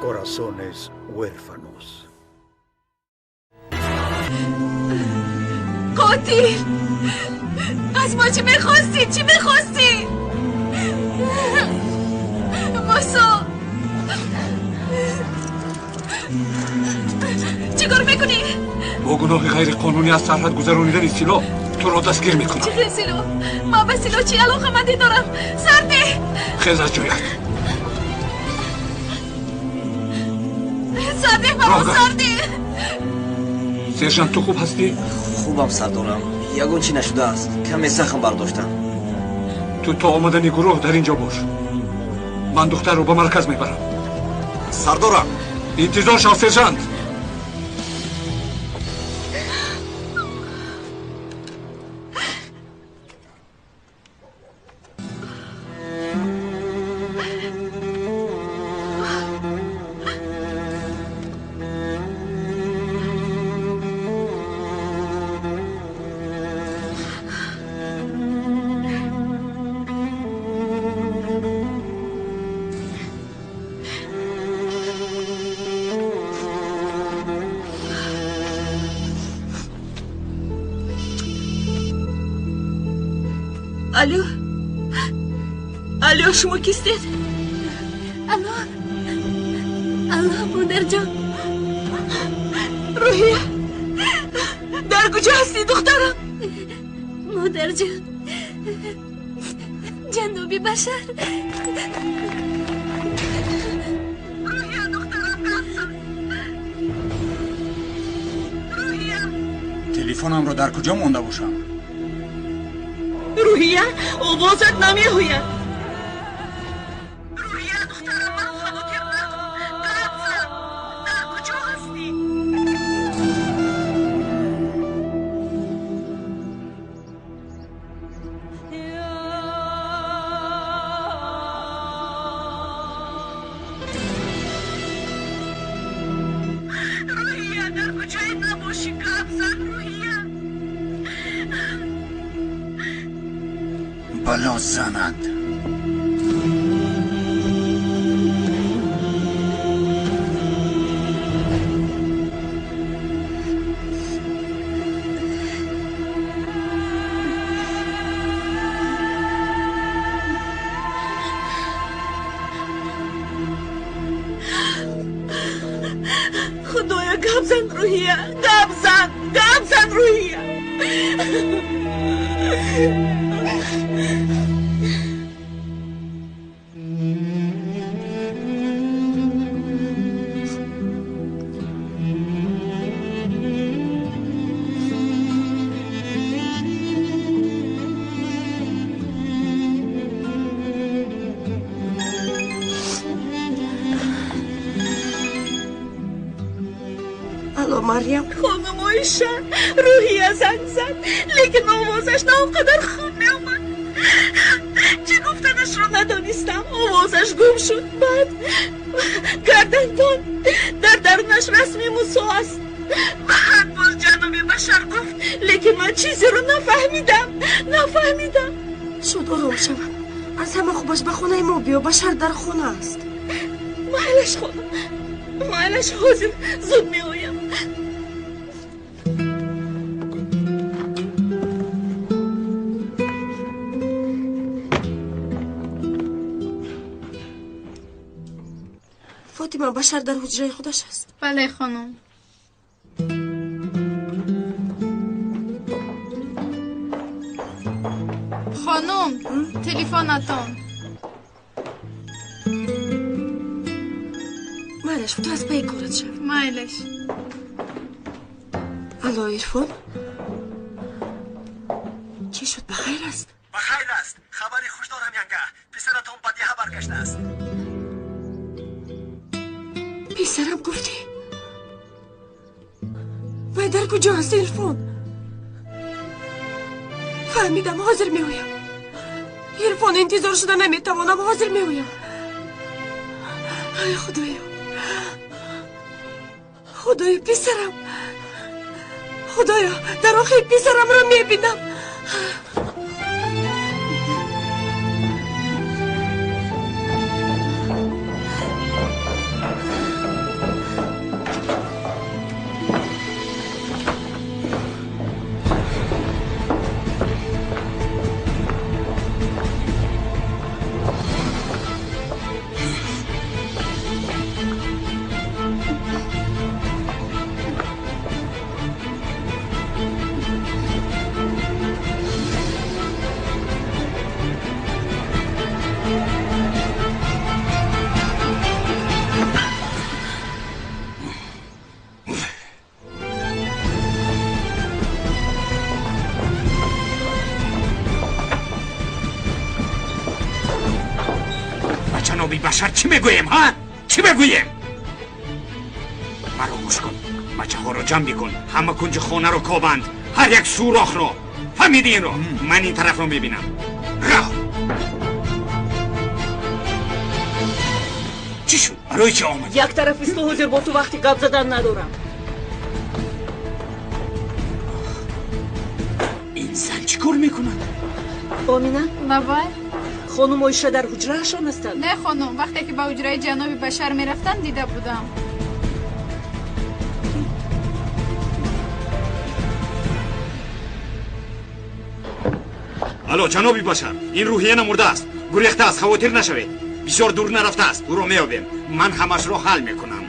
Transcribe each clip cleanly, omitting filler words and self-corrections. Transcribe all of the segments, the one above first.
Corazones huérfanos. Қотил! Аз мо чӣ мехостӣ? Чӣ мехостӣ? Мусо! Чӣ кор мекунӣ? Бо гуноҳи ғайриқонунӣ аз сарҳад гузаронидани силоҳ туро дастгир мекунам. Чӣ хел силоҳ? Ман ба силоҳ чӣ алоқамандӣ дорам? Сарде! Хез аз ҷоят! Сарде, маро сарде! Сержант, ту хуб ҳастӣ? Хубам, сардорам. Ягон чӣ нашудааст. Каме захм бардоштам. Ту то омадани гурӯҳ дар ин ҷо бош. Ман духтарро ба марказ мебарам. Сардорам! Интизор шав, сержант! Алло, алло, шумо кистед? Алло, алло, модарҷон. Рӯҳия, дар куҷо ҳастӣ, духтарам? Модарҷон, ҷаноби Башар. Рӯҳия, духтарам, гап зан. Рӯҳия. Телефонамро дар куҷо монда бошам? Рӯҳия, овозат намеояд. Рӯҳия, духтарам, маро хавотир накун. Гап зан. Дар куҷо ҳастӣ? Рӯҳия, дар куҷое набошӣ, гап зан, Рӯҳия. Бало занад. Худоё, гап зан, Рӯҳия, гап зан, гап зан, Рӯҳия. Алло, Марьям. Хонум Оиша, Рӯҳия занг зад, лекин овозаш на он қадар хуб меомад. Чӣ гуфтанашро надонистам, овозаш гум шуд. Баъд гарданбон дар дарунаш расми Мусо аст. Баъд боз ҷаноби Башар гуфт, лекин ман чизеро нафаҳмидам, нафаҳмидам. Шуд, ором шавам. Аз ҳама хубаш ба хонаи мо биё, Башар дар хона аст. Майлаш, хонум, майлаш, ҳозир зуд меоям. Фотима, Башар дар ҳуҷраи худаш аст. Бале, хонум. Хонум, телефонатон. Майлаш, ту аз пайи корат шав. Майлаш. Алло, Ирфон? Чӣ шуд, ба хайр аст? Ба хайр аст. Хабари хуш дорам, янга. Писаратон ба деҳа баргаштааст. Писарам гуфтӣ? Вай дар куҷо аст, Ирфон? Фаҳмидам, ҳозир меоям. Ирфон, интизор шуда наметавонам, ҳозир меоям. Ай, Худоё, Худоё, писарам, Худоё, дар охир писарамро мебинам. Башар чӣ мегӯем, ҳа? Чӣ мегӯем? Маро гӯш кун. Бачаҳоро ҷамъ бикун, ҳама кунҷи хонаро кобанд, ҳар як сӯрохро. Фаҳмидӣ инро? Ман ин тарафро мебинам. Раҳ! Чӣ шуд? Барои чӣ омадӣ? Як тараф исто, ҳозир бо ту вақти гап задан надорам. Ин зан чӣ кор мекунад? Омина? Бабай. Хонум Оиша дар ҳуҷраашон ҳастанд? Не хонум, вақте ки ба ҳуҷраи ҷаноби Башар мерафтанд, дида будам. Алло, ҷаноби Башар, ин Рӯҳия намурдааст, гурехтааст, хавотир нашавед. Бисёр дур нарафтааст, ӯро меёбем. Ман ҳамашро ҳал мекунам.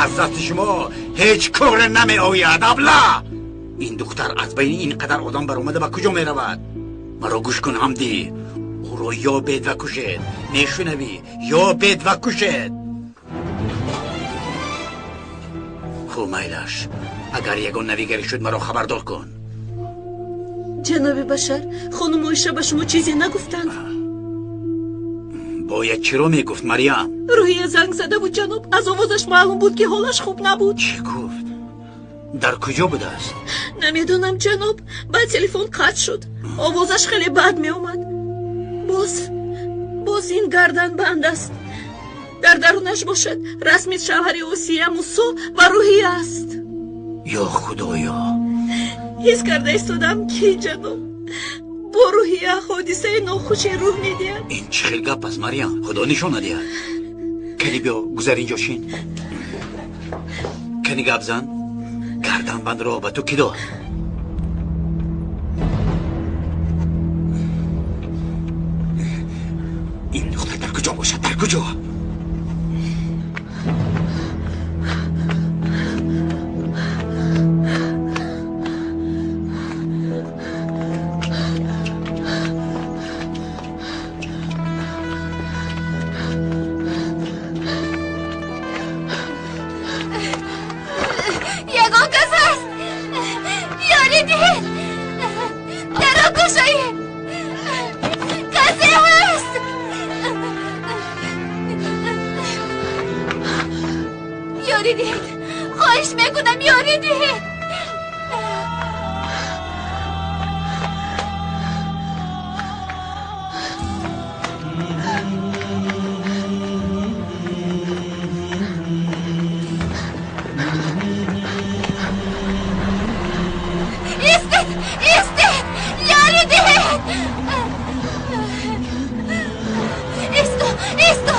Аз дасти шумо ҳеҷ коре намеояд, абла! Ин духтар аз байни ин қадар одам баромада ба куҷо меравад? Маро гӯш кун, Ҳамдӣ. Ӯро ёбед ва кушед. Мешунавӣ? Ёбед ва кушед. Хуб, майлаш. Агар ягон навигарӣ шуд, маро хабардор кун. Ҷаноби Башар, хонум Оиша ба шумо чизе нагуфтанд? Бояд чиро мегуфт, Марьям? Рӯҳия занг зада буд, ҷаноб. Аз овозаш маълум буд, ки ҳолаш хуб набуд. Чӣ гуфт? Дар куҷо будааст? Намедонам, ҷаноб. Баъд телефон қатъ шуд. Овозаш хеле бад меомад. Боз ин гарданбанд аст. Дар дарунаш бошад расми шавҳари Осия, Мусо ва Рӯҳия аст. Ё Худоё! Ҳис карда истодам, ки ҷаноб, бо Рӯҳия ҳодисаи нохуше рӯҳ медиҳад. Ин чӣ хел гап аст, Марьям? Худо нишон надиҳад. Кани биё, гузар инҷо шин. Кани гап зан. Гарданбандро ба ту кӣ дод? Ин духтар дар куҷо бошад? Дар куҷо? Ягон кас ҳаст? Ёрӣ диҳед! Дарро кушоед! Касе ҳаст? Ёрӣ диҳед! Хоҳиш мекунам, ёрӣ диҳед! Истед! Истед! Ёрӣ диҳед! Исто! Исто!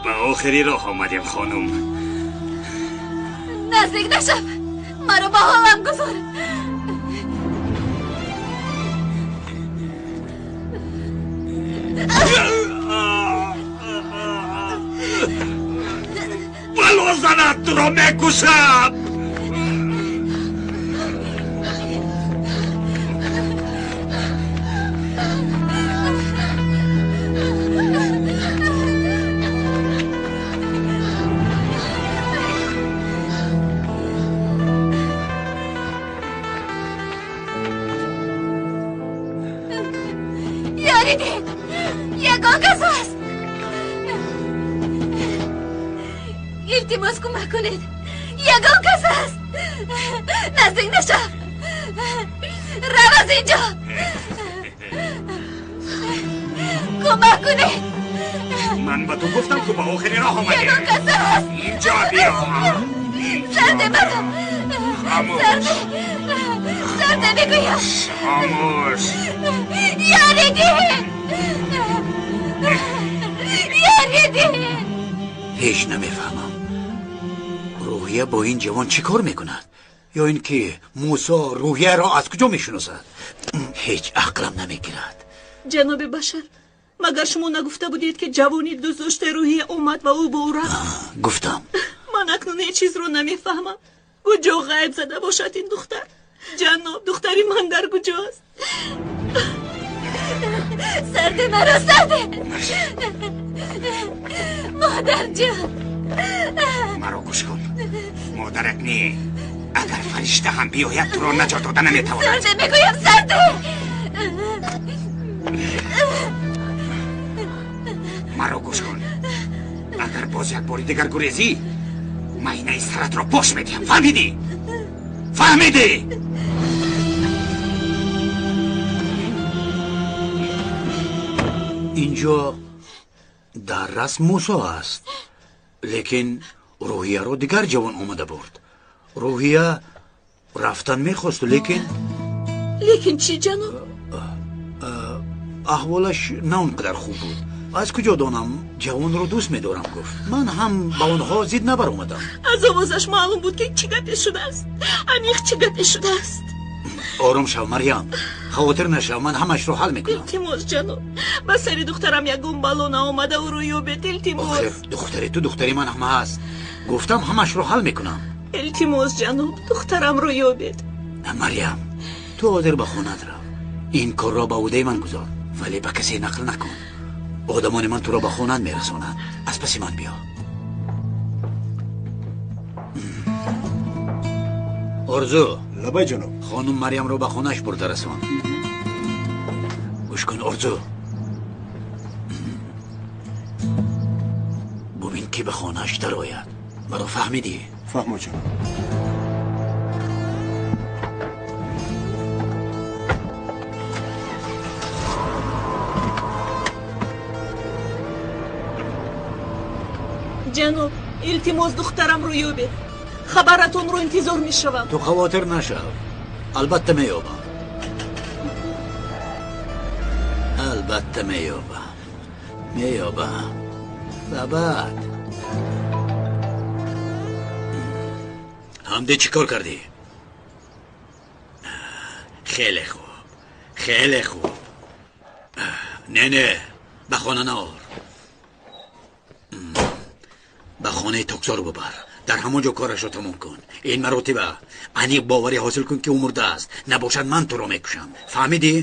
Ба охири роҳ омадем, хонум. Наздик нашав! Маро ба ҳолам гузор! Лаънат, туро мекушам. Ягон кас аст. Илтимос, кӯмак кунед. Ягон кас аст. Наздик нашав. Рав аз инҷо. Кӯмак кунед. Ман ба ту гуфтам, ту ба охири роҳ омадӣ. Ягон кас аст. Инҷо биё. Сарде маро. Хомӯш. Сарде мегӯям. Хомӯш. Ёрӣ диҳед. Ёрӣ диҳед. Ҳеҷ намефаҳмам, Рӯҳия бо ин ҷавон чӣ кор мекунад? Ё ин ки Мусо Рӯҳияро аз куҷо мешиносад? Ҳеҷ ақлам намегирад. Ҷаноби Башар, магар шумо нагуфта будед, ки ҷавони дӯстдоштаи Рӯҳия омад ва ӯ бо ӯ рафт? Гуфтам. Ман акнун ҳеҷ чизро намефаҳмам. Куҷо ғайб зада бошад ин духтар? Ҷаноб, духтари ман дар куҷост? Сарде маро, сарде. Модарҷон. Маро гӯш кун. Модарат не. Агар фаришта ҳам биёяд, туро наҷот дода наметавонад. Сарде мегӯям, сарде. Маро гӯш кун. Агар боз як бори дигар гурезӣ, майнаи саратро пош медиҳам. Фаҳмидӣ? Фаҳмидӣ? Инҷо дар расм Мусо аст, лекин Рӯҳияро дигар ҷавон омада бурд. Рӯҳия рафтан мехост, лекин Лекин чӣ, ҷаноб? Аҳволаш на он қадар хуб буд. Аз куҷо донам, ҷавонро дӯст медорам, гуфт. Ман ҳам ба онҳо зид набаромадам. Аз овозаш маълум буд, ки чӣ гапе шудааст. Аниқ чӣ гапе шудааст. Ором шав, Марьям, хавотир нашав, ман ҳамашро ҳал мекунам. Илтимос, ҷаноб, ба сари духтарам ягон бало наомада, ӯро ёбед, илтимос. Охир духтари ту духтари ман ҳам ҳаст. Гуфтам, ҳамашро ҳал мекунам. Илтимос, ҷаноб, духтарамро ёбед. Марьям, ту ҳозир ба хонаат рав. Ин корро ба ӯҳдаи ман гузор, вале ба касе нақл накун. Одамони ман туро ба хонаат мерасонанд. Аз паси ман биё. Орзу. Лабай, ҷаноб. Хонум Марьямро ба хонааш бурда расон. Гӯш кун, Орзу, бубин, ки ба хонааш дарояд. Маро фаҳмидӣ? Фаҳмо, ҷаноб. Ҷаноб, илтимос, духтарамро ёбед. Хабаратонро интизор мешавам. Ту хавотир нашав, албатта меёбам, албатта меёбам, меёбам. Ва баъд ҳамде чӣ кор кардӣ? Хеле хуб, хеле хуб. Не, не, ба хона наор, ба хонаи токзор бубар. Дар ҳамон ҷо корашро тамом кун. Ин маротиба аниқ боварӣ ҳосил кун, ки ӯ мурдааст. Набошад, ман туро мекушам. Фаҳмидӣ?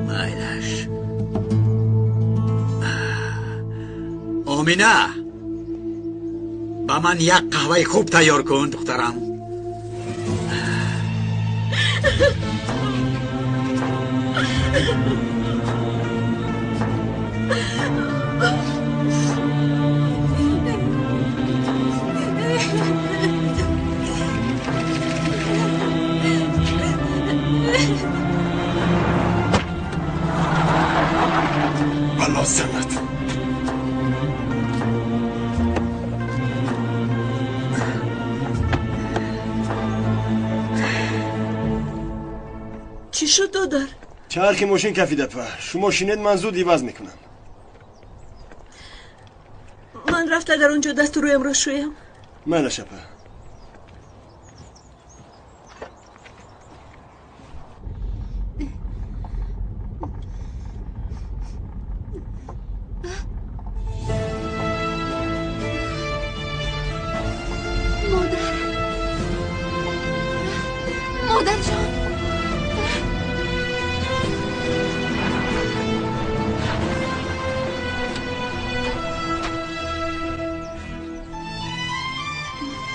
Майлаш. Омина, ба ман як қаҳваи хуб тайёр кун, духтарам. Бало занад. Чӣ шуд, додар? Чархи мошин кафида, па. Шумо шинед, ман зуд иваз мекунам. Ман рафта дар он ҷо дасту рӯямро шӯям. Майлаш, апа.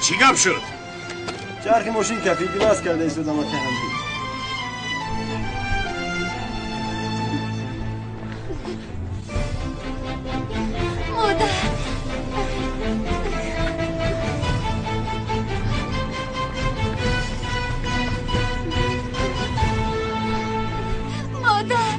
Чӣ гап шуд? Чархи мошин кафид, иваз карда истодам ака Ҳамдӣ. Модар! Модар!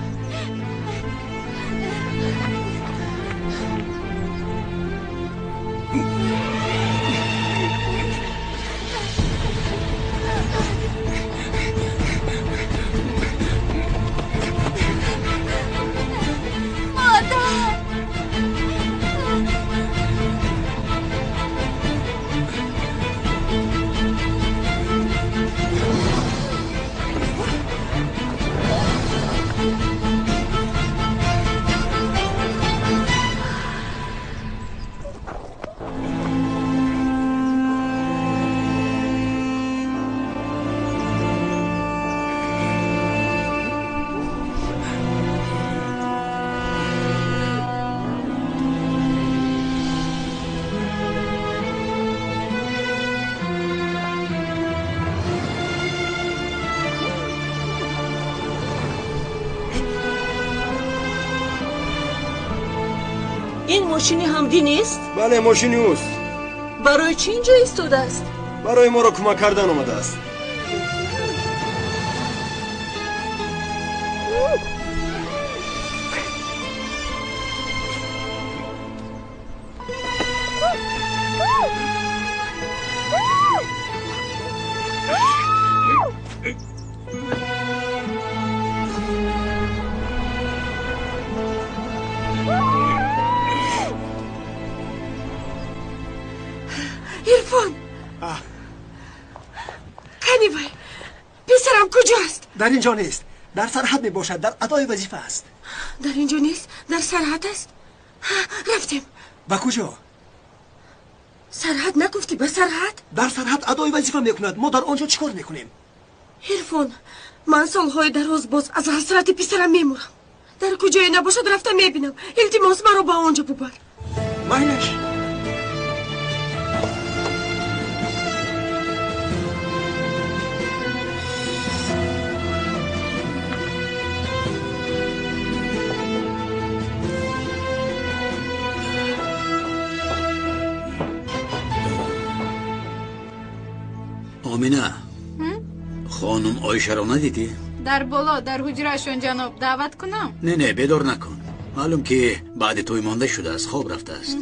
Ин мошини Ҳамдӣ нест? Бале, мошини ӯст. Барои чӣ инҷо истодааст? Барои моро кӯмак кардан омадааст. Дар инҷо нест, дар сарҳад мебошад, дар адои вазифа аст. Дар инҷо нест, дар сарҳад аст. Рафтем. Ба куҷо? Сарҳад нагуфтӣ, ба сарҳад? Дар сарҳад адои вазифа мекунад. Мо дар он ҷо чӣ кор мекунем? Ирфон, ман солҳои дароз боз аз ҳасрати писарам мемурам. Дар куҷое набошад рафта мебинам. Илтимос, маро ба он ҷо бубар. Майлаш. Омина, хонум Оишаро надидӣ? Дар боло, дар ҳуҷраашон ҷаноб, даъват кунам? Не, не, бедор накун. Маълум ки баъди тӯй монда шудааст, хоб рафтааст.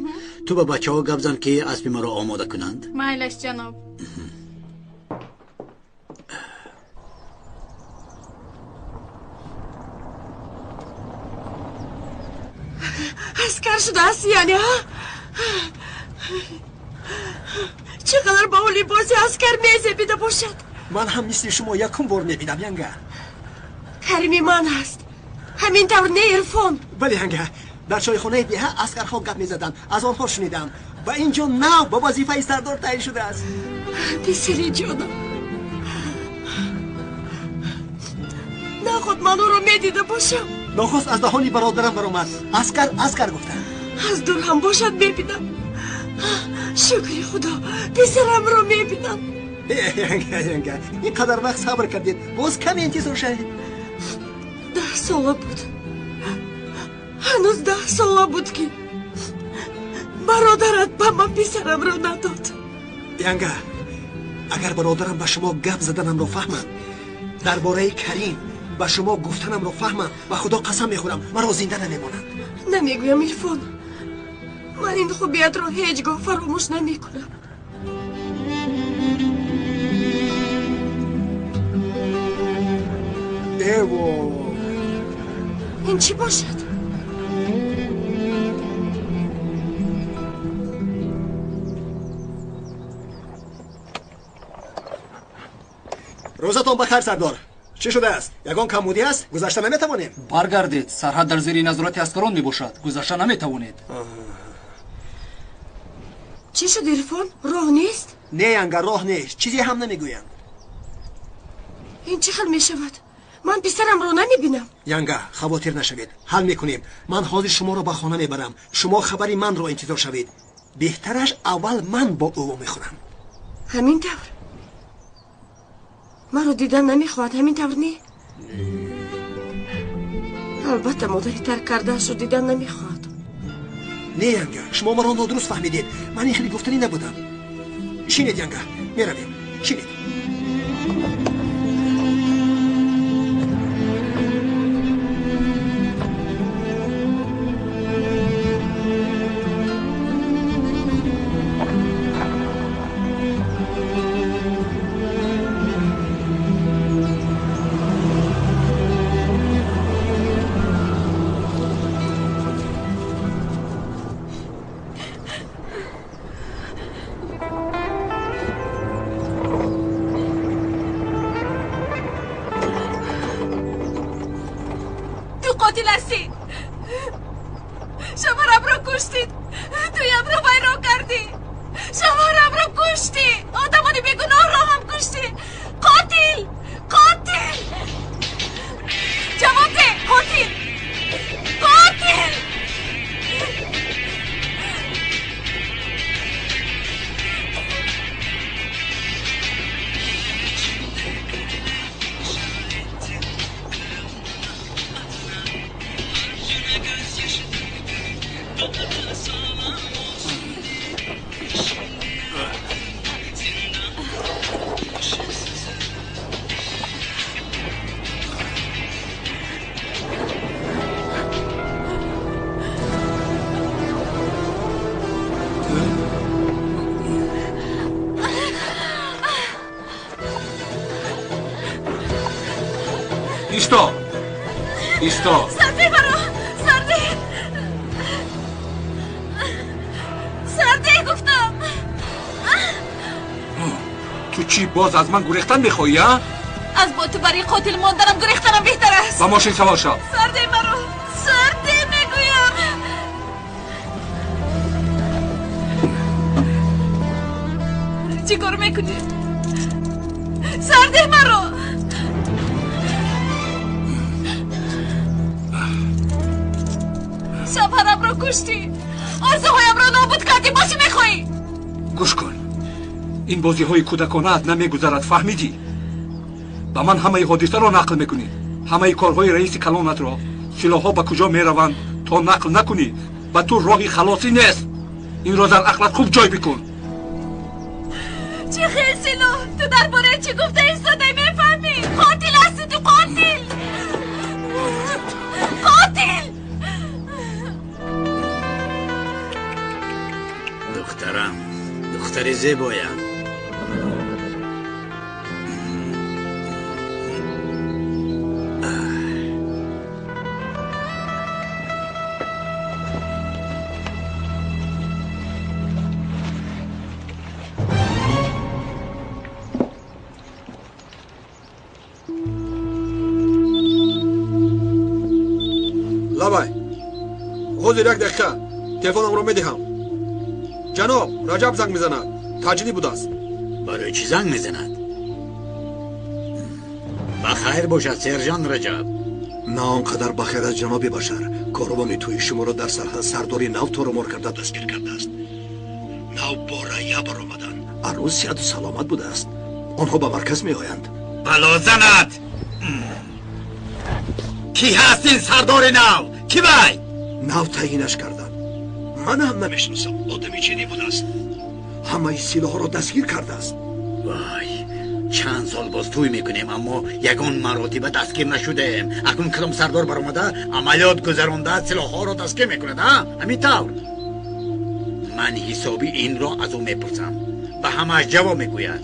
Ту ба бачаҳо гап зан ки аспи маро омода кунанд. Майлаш ҷаноб. Аскар шудааст яъне, ҳа? Чӣ қадар ба ӯ либоси аскар мезебида бошад. Ман ҳам мисли шумо якум бор мебинам, янга. Карими ман аст. Ҳамин тавр не, Ирфон? Бале, янга. Дар чойхонаи деҳа аскарҳо гап мезаданд. Аз онҳо шунидам. Ва ин ҷо нав ба вазифаи сардор таъин шудааст. Писари ҷонам, наход ман ӯро медида бошам. Нохост аз даҳони бародарам баромад. Аскар, аскар гуфтанд. Аз дур ҳам бошад мебинам. Шукри Худо, писарамро мебинам. Янга, янга, ин қадар вақт сабр кардед, боз каме интизор шавед. 10 сола буд. Ҳанӯз 10 сола буд ки бародарат ба ман писарамро надод. Янга, агар бародарам ба шумо гап заданамро фаҳмад, дар бораи Карим ба шумо гуфтанамро фаҳмад, ба Худо қасам мехӯрам, маро зинда намемонад. Намегӯям, Ирфон. Ман ин хубиятро ҳеҷ гоҳ фаромӯш намекунам. Эво! Ин чӣ бошад? Рӯзатон ба хайр, сардор. Чӣ шудааст? Ягон камбудӣ аст? Гузашта наметавонем? Баргардед, сарҳад дар зери назорати аскарон мебошад. Гузашта наметавонед. Чӣ шуд, Ирфон? Роҳ нест? Не, янга, роҳ нест. Чизе ҳам намегӯянд. Ин чӣ хел мешавад? Ман писарамро намебинам. Янга, хавотир нашавед. Ҳал мекунем. Ман ҳозир шуморо ба хона мебарам. Шумо хабари манро интизор шавед. Беҳтараш аввал ман бо ӯ вомехӯрам. Ҳамин тавр маро дидан намехоҳад, ҳамин тавр не? Албатта модари тарк кардаашро дидан намехоҳад. Не, янга, шумо маро нодуруст фаҳмидед. Ман ин хеле гуфтанӣ набудам. Шинед, янга, меравем. Шинед. Исто! Исто! Сарде маро! Сарде! Сарде гуфтам! Ту чӣ боз аз ман гурехтан мехоҳӣ, а? Аз бо ту барои қотил монданам гурехтанам беҳтар аст. Ба мошин савор шав. Сарде маро! Сарде мегӯям! Чӣ кор мекунӣ? Сарде маро! Шавҳарамро куштӣ, орзуҳоямро нобуд кардӣ, бо чӣ мехоҳӣ? Гӯш кун, ин бозиҳои кӯдаконаат намегузарад, фаҳмидӣ? Ба ман ҳамаи ҳодисаро нақл мекунӣ, ҳамаи корҳои раиси калонатро, силоҳҳо ба куҷо мераванд, то нақл накунӣ, ба ту роҳи халосӣ нест. Инро дар ақлат хуб ҷой бикун. Чӣ хел силоҳ? Ту дар бораи чӣ гуфта истодаӣ мефаҳмӣ? Қотил ҳастӣ ту, қотил! Қотил! Духтарам, духтари зебоям. Лабай, ҳозир як дақиқа телефонамро медиҳам. Ҷаноб, Раҷаб занг мезанад. Таҷлӣ будааст. Барои чӣ занг мезанад? Ба хайр бошад, сержант Раҷаб. На он қадар ба хайр аст, ҷаноби Башар. Корвони тӯи шуморо дар сарҳад сардори нав торумор карда дастгир кардааст. Нав бо рая баромаданд. Арӯс сиҳату саломат будааст. Онҳо ба марказ меоянд. Бало занад! Кӣ ҳаст ин сардори нав? Кӣ вай? Нав таъйинаш карданд. Ман ҳам намешиносам. Одами ҷиддӣ будааст. Ҳамаи силоҳро дастгир кардааст. Вай, чанд сол боз тӯй мекунем, аммо ягон маротиба дастгир нашудаем. Акнун кадом сардор баромада амалиёт гузаронда силоҳҳоро дастгир мекунад, а? Ҳамин тавр. Ман ҳисоби инро аз ӯ мепурсам. Ба ҳамааш ҷавоб мегӯяд.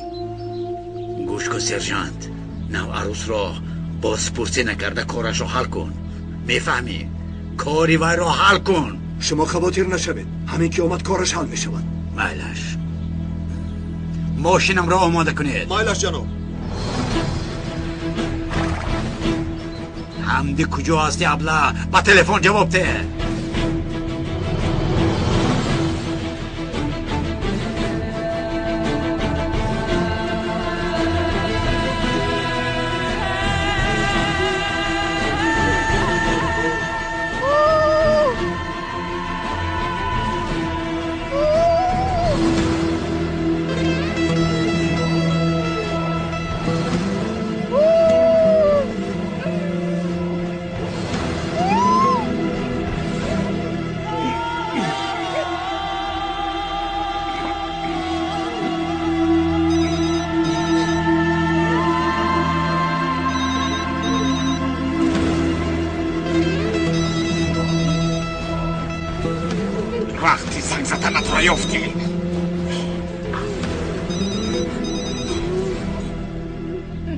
Гӯш кун, сержант, нав арӯсро бозпурсӣ накарда корашро ҳал кун. Мефаҳмӣ? Кори вайро ҳал кун. Шумо хавотир нашавед. Ҳамин ки омад кораш ҳал мешавад. Майлаш. Мошинамро омода кунед. Майлаш, ҷаноб. Ҳамди куҷо ҳасти, абла? Ба телефон ҷавоб деҳ. Вақти занг заданатро ёфтӣ.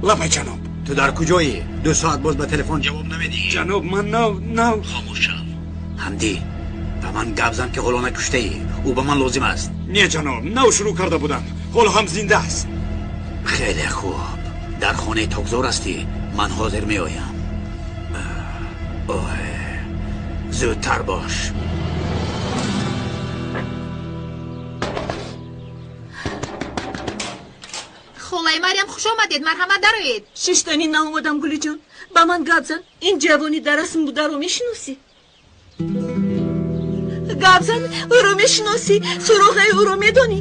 Лабай ҷаноб. Ту дар куҷоӣ? 2 соат боз ба телефон ҷавоб намедиҳӣ. Ҷаноб, ман нав. Хомӯш шав. Ҳамдӣ, ба ман гап зан ки ҳоло накуштаӣ. Ӯ ба ман лозим аст. Не ҷаноб, нав шурӯъ карда будам. Ҳоло ҳам зинда аст. Хеле хуб. Дар хонаи токзор ҳастӣ? Ман ҳозир меоям. Оҳ, зудтар бош. Холаи Марьям, хуш омадед, марҳамат дароед. Шиштанӣ наомадам, Гулиҷон. Ба ман гап зан. Ин ҷавони дар расм бударо мешиносӣ? Гап зан, ӯро мешиносӣ? Суроғаи ӯро медонӣ?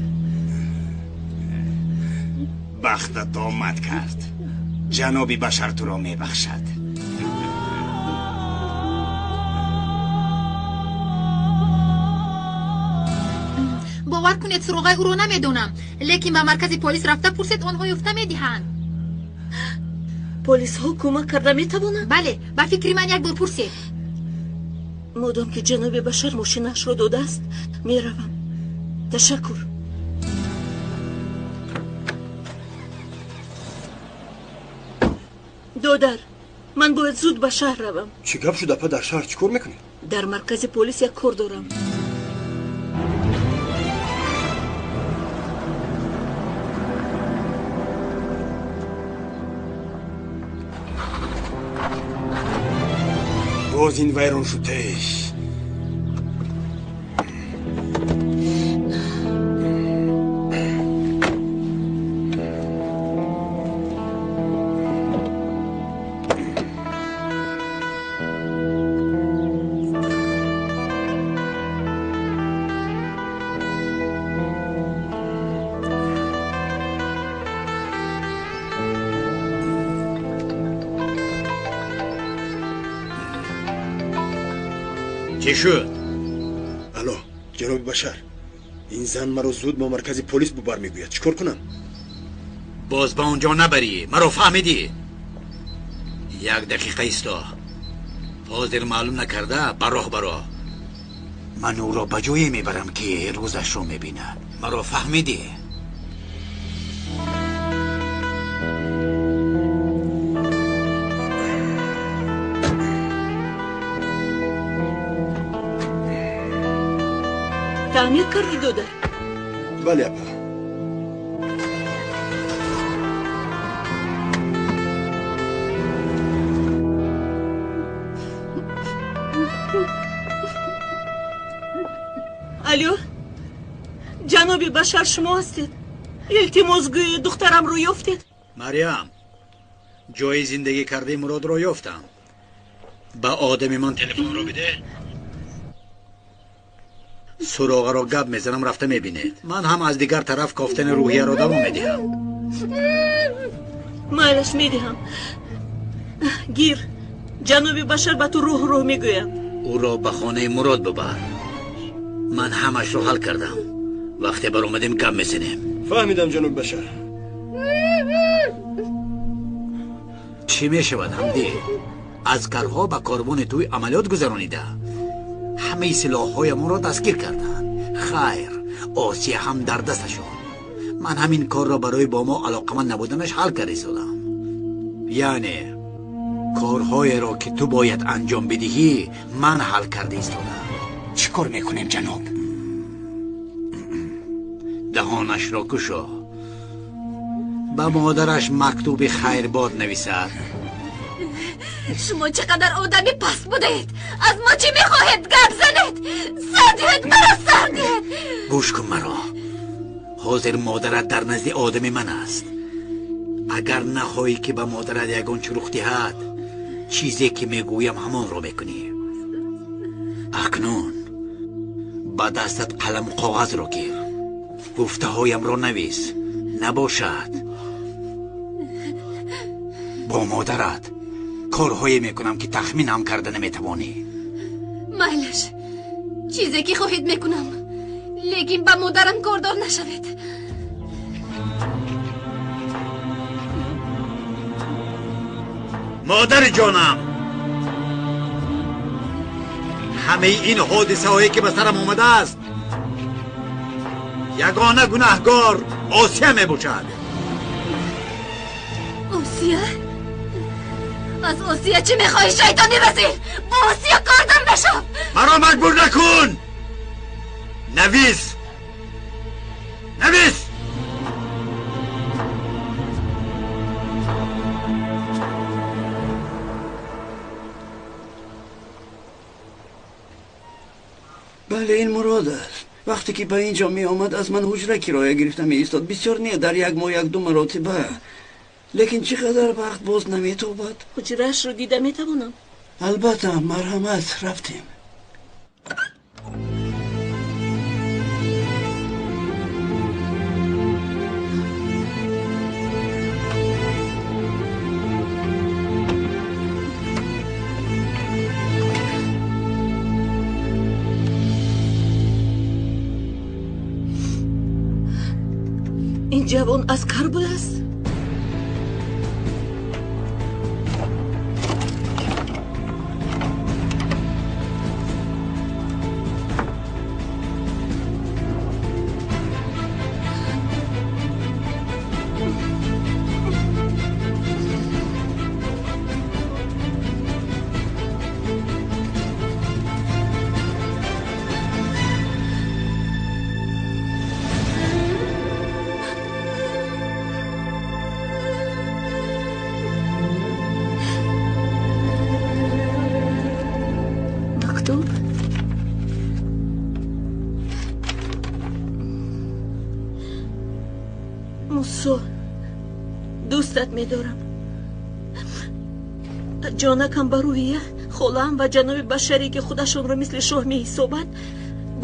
Бахтат омад кард. Ҷаноби Башар туро мебахшад. Бовар кунед, суроғаи ӯро намедонам, лекин ба маркази полис рафта пурсед, онҳо ёфта медиҳанд. Полисҳо кӯмак карда метавонанд? Бале, ба фикри ман як бор пурсед. Модом ки ҷаноби Башар мошинаашро додааст, меравам. Ташаккур. Додар, ман бояд зуд ба шаҳр равам. Чӣ гап шуд, апа? Дар шаҳр чӣ кор мекунед? Дар маркази полис як кор дорам. Боз ин вайрон шуд. Чӣ шуд? Алло, ҷаноби Башар, ин зан маро зуд ба маркази полис бубар мегӯяд. Чӣ кор кунам? Боз ба он ҷо набарӣ. Маро фаҳмидӣ? 1 дақиқа исто. Ҳозир маълум накарда ба роҳ баро. Ман ӯро ба ҷое мебарам ки рӯзашро мебинад. Маро фаҳмидӣ? Таъмир кардӣ, додар? Бале, апа. Алло, ҷаноби Башар, шумо ҳастед? Илтимос гӯед, духтарамро ёфтед? Марьям, ҷои зиндагӣ кардаи Муродро ёфтам. Ба одами ман телефонро биде. Суроғаро гап мезанам, рафта мебинед. Ман ҳам аз дигар тараф кофтани рӯҳияро давом медиҳам. Майлаш, медиҳам. Гир, ҷаноби Башар ба ту роҳ мегӯяд. Ӯро ба хонаи Мурод бубар. Ман ҳамашро ҳал кардам. Вақте баромадем гап мезанем. Фаҳмидам, ҷаноби Башар. Чӣ мешавад, ҳамдӣ? Аскарҳо ба корвони тӯй амалиёт гузаронида ҳамаи силоҳҳоямонро дастгир карданд. Хайр, Осия ҳам дар дасташон. Ман ҳамин корро барои бо мо алоқаманд набуданаш ҳал карда истодам. Яъне корҳоеро ки ту бояд анҷом бидиҳӣ, ман ҳал карда истодам. Чӣ кор мекунем, ҷаноб? Даҳонашро кушо. Ба модараш мактуби хайрбод нависад. Шумо чӣ қадар одами паст будаед! Аз мо чӣ мехоҳед? Гап занед! Сар диҳед, маро сар диҳед! Гӯш кун маро. Ҳозир модарат дар назди одами ман аст. Агар нахоҳӣ ки ба модарат ягон чӣ рух диҳад, чизе ки мегӯям ҳамонро мекунӣ. Акнун ба дастат қаламу коғазро гир. Гуфтаҳоямро навис. Набошад бо модарат корҳое мекунам ки тахмин ҳам карда наметавонӣ. Майлаш, чизе ки хоҳед мекунам, лекин ба модарам кордор нашавед. Модари ҷонам, ҳамаи ин ҳодисаҳое ки ба сарам омадааст Ягона гунаҳгор Осия мебошад. Осия? Аз Осия чӣ мехоҳӣ, шайтони вазир? Бо Осия кордор нашав! Маро маҷбур накун! Навис! Навис! Бале, ин Мурод аст. Вақте ки ба ин ҷо меомад, аз ман ҳуҷра кироя гирифта меистод. Бисёр не, дар як моҳ як-ду маротиба. Лекин чӣ қадар вақт боз наметобад. Ҳуҷраашро дида метавонам? Албатта, марҳамат, рафтем. Ин ҷавон аскар будааст? Мусо, дӯстат медорам. Ҷонакам ба рӯҳия, холаам ва ҷаноби Башаре, ки худашонро мисли шоҳ меҳисобад,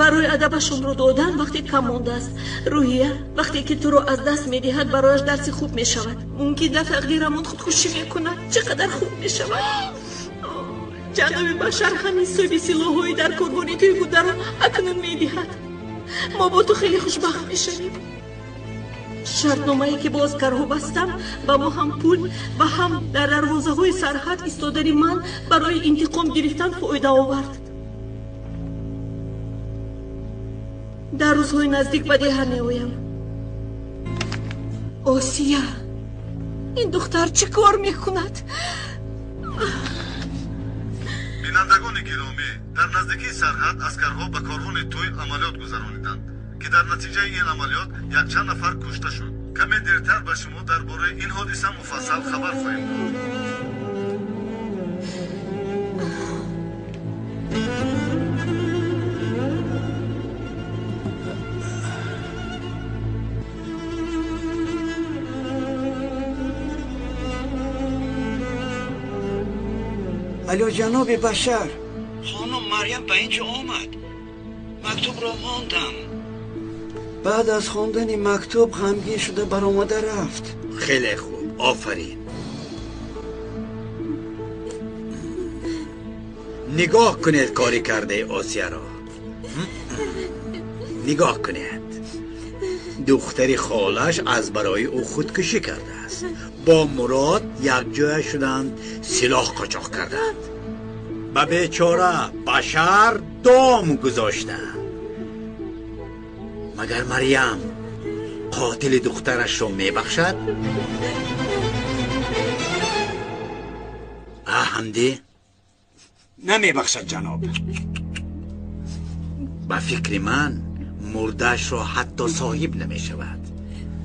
барои адабашонро додан вақте кам мондааст. Рӯҳия вақте ки туро аз даст медиҳад, барояш дарси хуб мешавад. Мумкин дар тақдирамон худкушӣ мекунад. Чӣ қадар хуб мешавад. Ҷаноби Башар ҳамин ҳисоби силоҳҳои дар корвони туи бударо акнун медиҳад. Мо бо ту хеле хушбахт мешавем. Шартномае ки бо аскарҳо бастам, ба мо ҳам пул ва ҳам дар дарвозаҳои сарҳад истодани ман барои интиқом гирифтан фоида овард. Дар рӯзҳои наздик ба деҳа меоям. Осия, ин духтар чӣ кор мекунад? Бинандагони гиромӣ, дар наздикии сарҳад аскарҳо ба корвони тӯй амалиёт гузарониданд, ки дар натиҷаи ин амалиёт якчанд нафар кушта шуд. Каме дертар ба шумо дар бораи ин ҳодиса муфассал хабар хоҳем дод. Алло, ҷаноби Башар, хонум Марьям ба ин ҷо омад. Мактубро мондам. Баъд аз хондани мактуб ғамгин шуда баромада рафт. Хеле хуб, офарин. Нигоҳ кунед кори кардаи Осияро. Нигоҳ кунед. Духтари холаш аз барои ӯ худкушӣ кардааст. Бо Мурод якҷоя шуданд, силоҳ қочоқ карданд. Ба бечора Башар дом гузоштанд. Магар Марьям қотили духтарашро мебахшад? Ҳамдӣ? Намебахшад, ҷаноб. Ба фикри ман мурдаашро ҳатто соҳиб намешавад.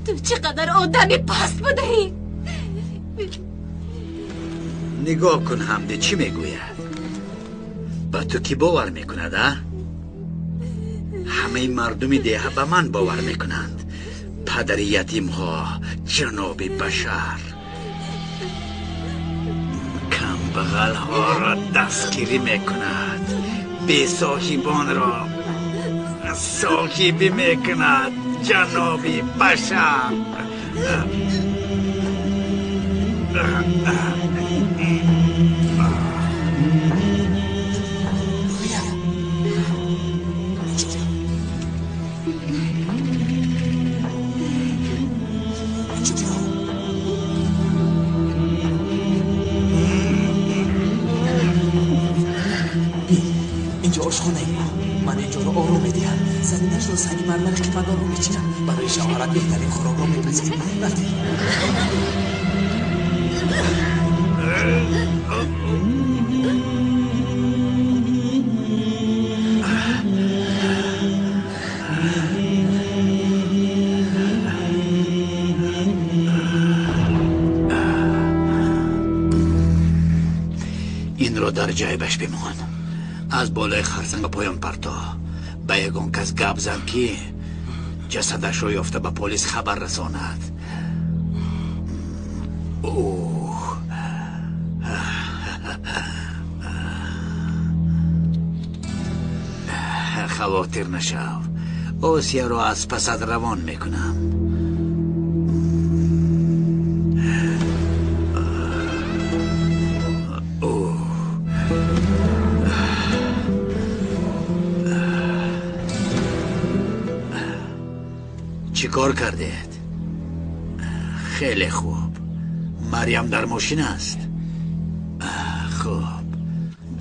Ту чӣ қадар одами паст будаӣ! Нигоҳ кун, Ҳамдӣ чӣ мегӯяд. Ба ту кӣ бовар мекунад, а? Ҳамаи мардуми деҳа ба ман бовар мекунанд. Падари ятимҳо, ҷаноби Башар камбағалҳоро дастгирӣ мекунад, бесоҳибонро соҳибӣ мекунад. Ҷаноби Башар. Инҷо ошхонаи мо. Ман инҷоро ором медиҳад, заминашро санги мармари қиматбаҳо мечинад, барои шавҳарат беҳтарин хӯрокро мепазад. Рафтем. Инро дар ҷайбаш бимон. Аз болои харсанга поён парто. Ба ягон кас гап зан, ки ҷасадашро ёфта ба полис хабар расонад. Оҳ, хавотир нашав, Осияро аз пасат равон мекунам. Чӣ кор кардед? Хеле хуб. Марьям дар мошин аст. Хуб,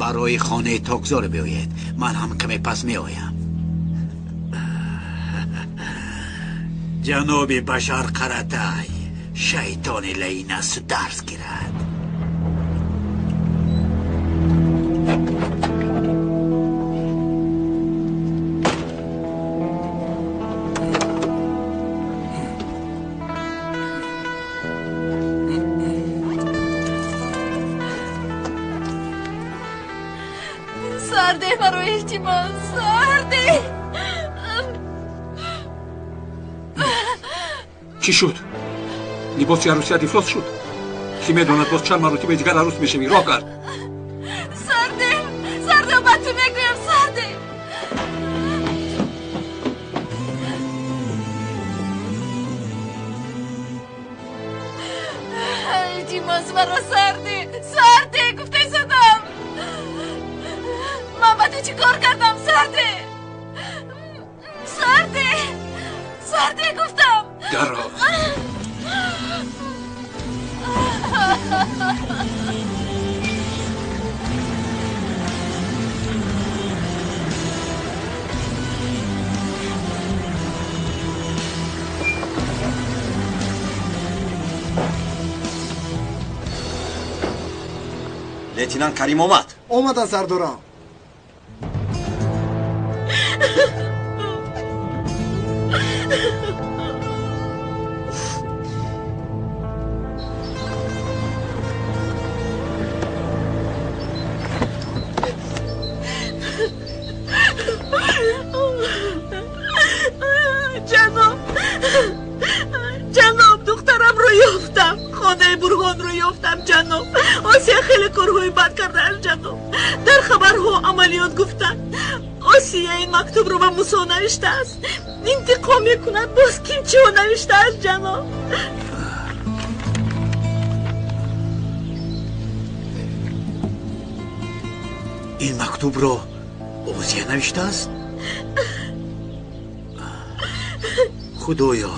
барои хонаи токзор биёед, ман ҳам каме пас меоям. Ҷаноби Башар Қаратай шайтони лаин асту дарс гирад. Сарде, маро илтимос, сарде. Чӣ шуд? Либоси арӯсият ифлос шуд? Кӣ медонад, боз чанд маротиба дигар арӯс мешавӣ? Роҳ кард. Сарде, сарде, ба ту мегӯям, сарде. Илтимос, маро сарде, сарде, гуфтаи садам. Ман ба ту чӣ кор кардам, сарде? Сарде, сарде гуфтам. Даро. Лейтенант Карим омад. Омадан, сардорам. Ҷаноб, ҷаноб, духтарамро ёфтам, хонаи Бурҳонро ёфтам, ҷаноб. Осия хеле корҳои бад кардааст, ҷаноб. Дар хабарҳо амалиёт гуфтанд. Осия ин мактубро ба Мусо навиштааст. Интиқом мекунад, боз ким чиҳо навиштааст, ҷаноб. Ин мактубро Осия навиштааст? Худоё,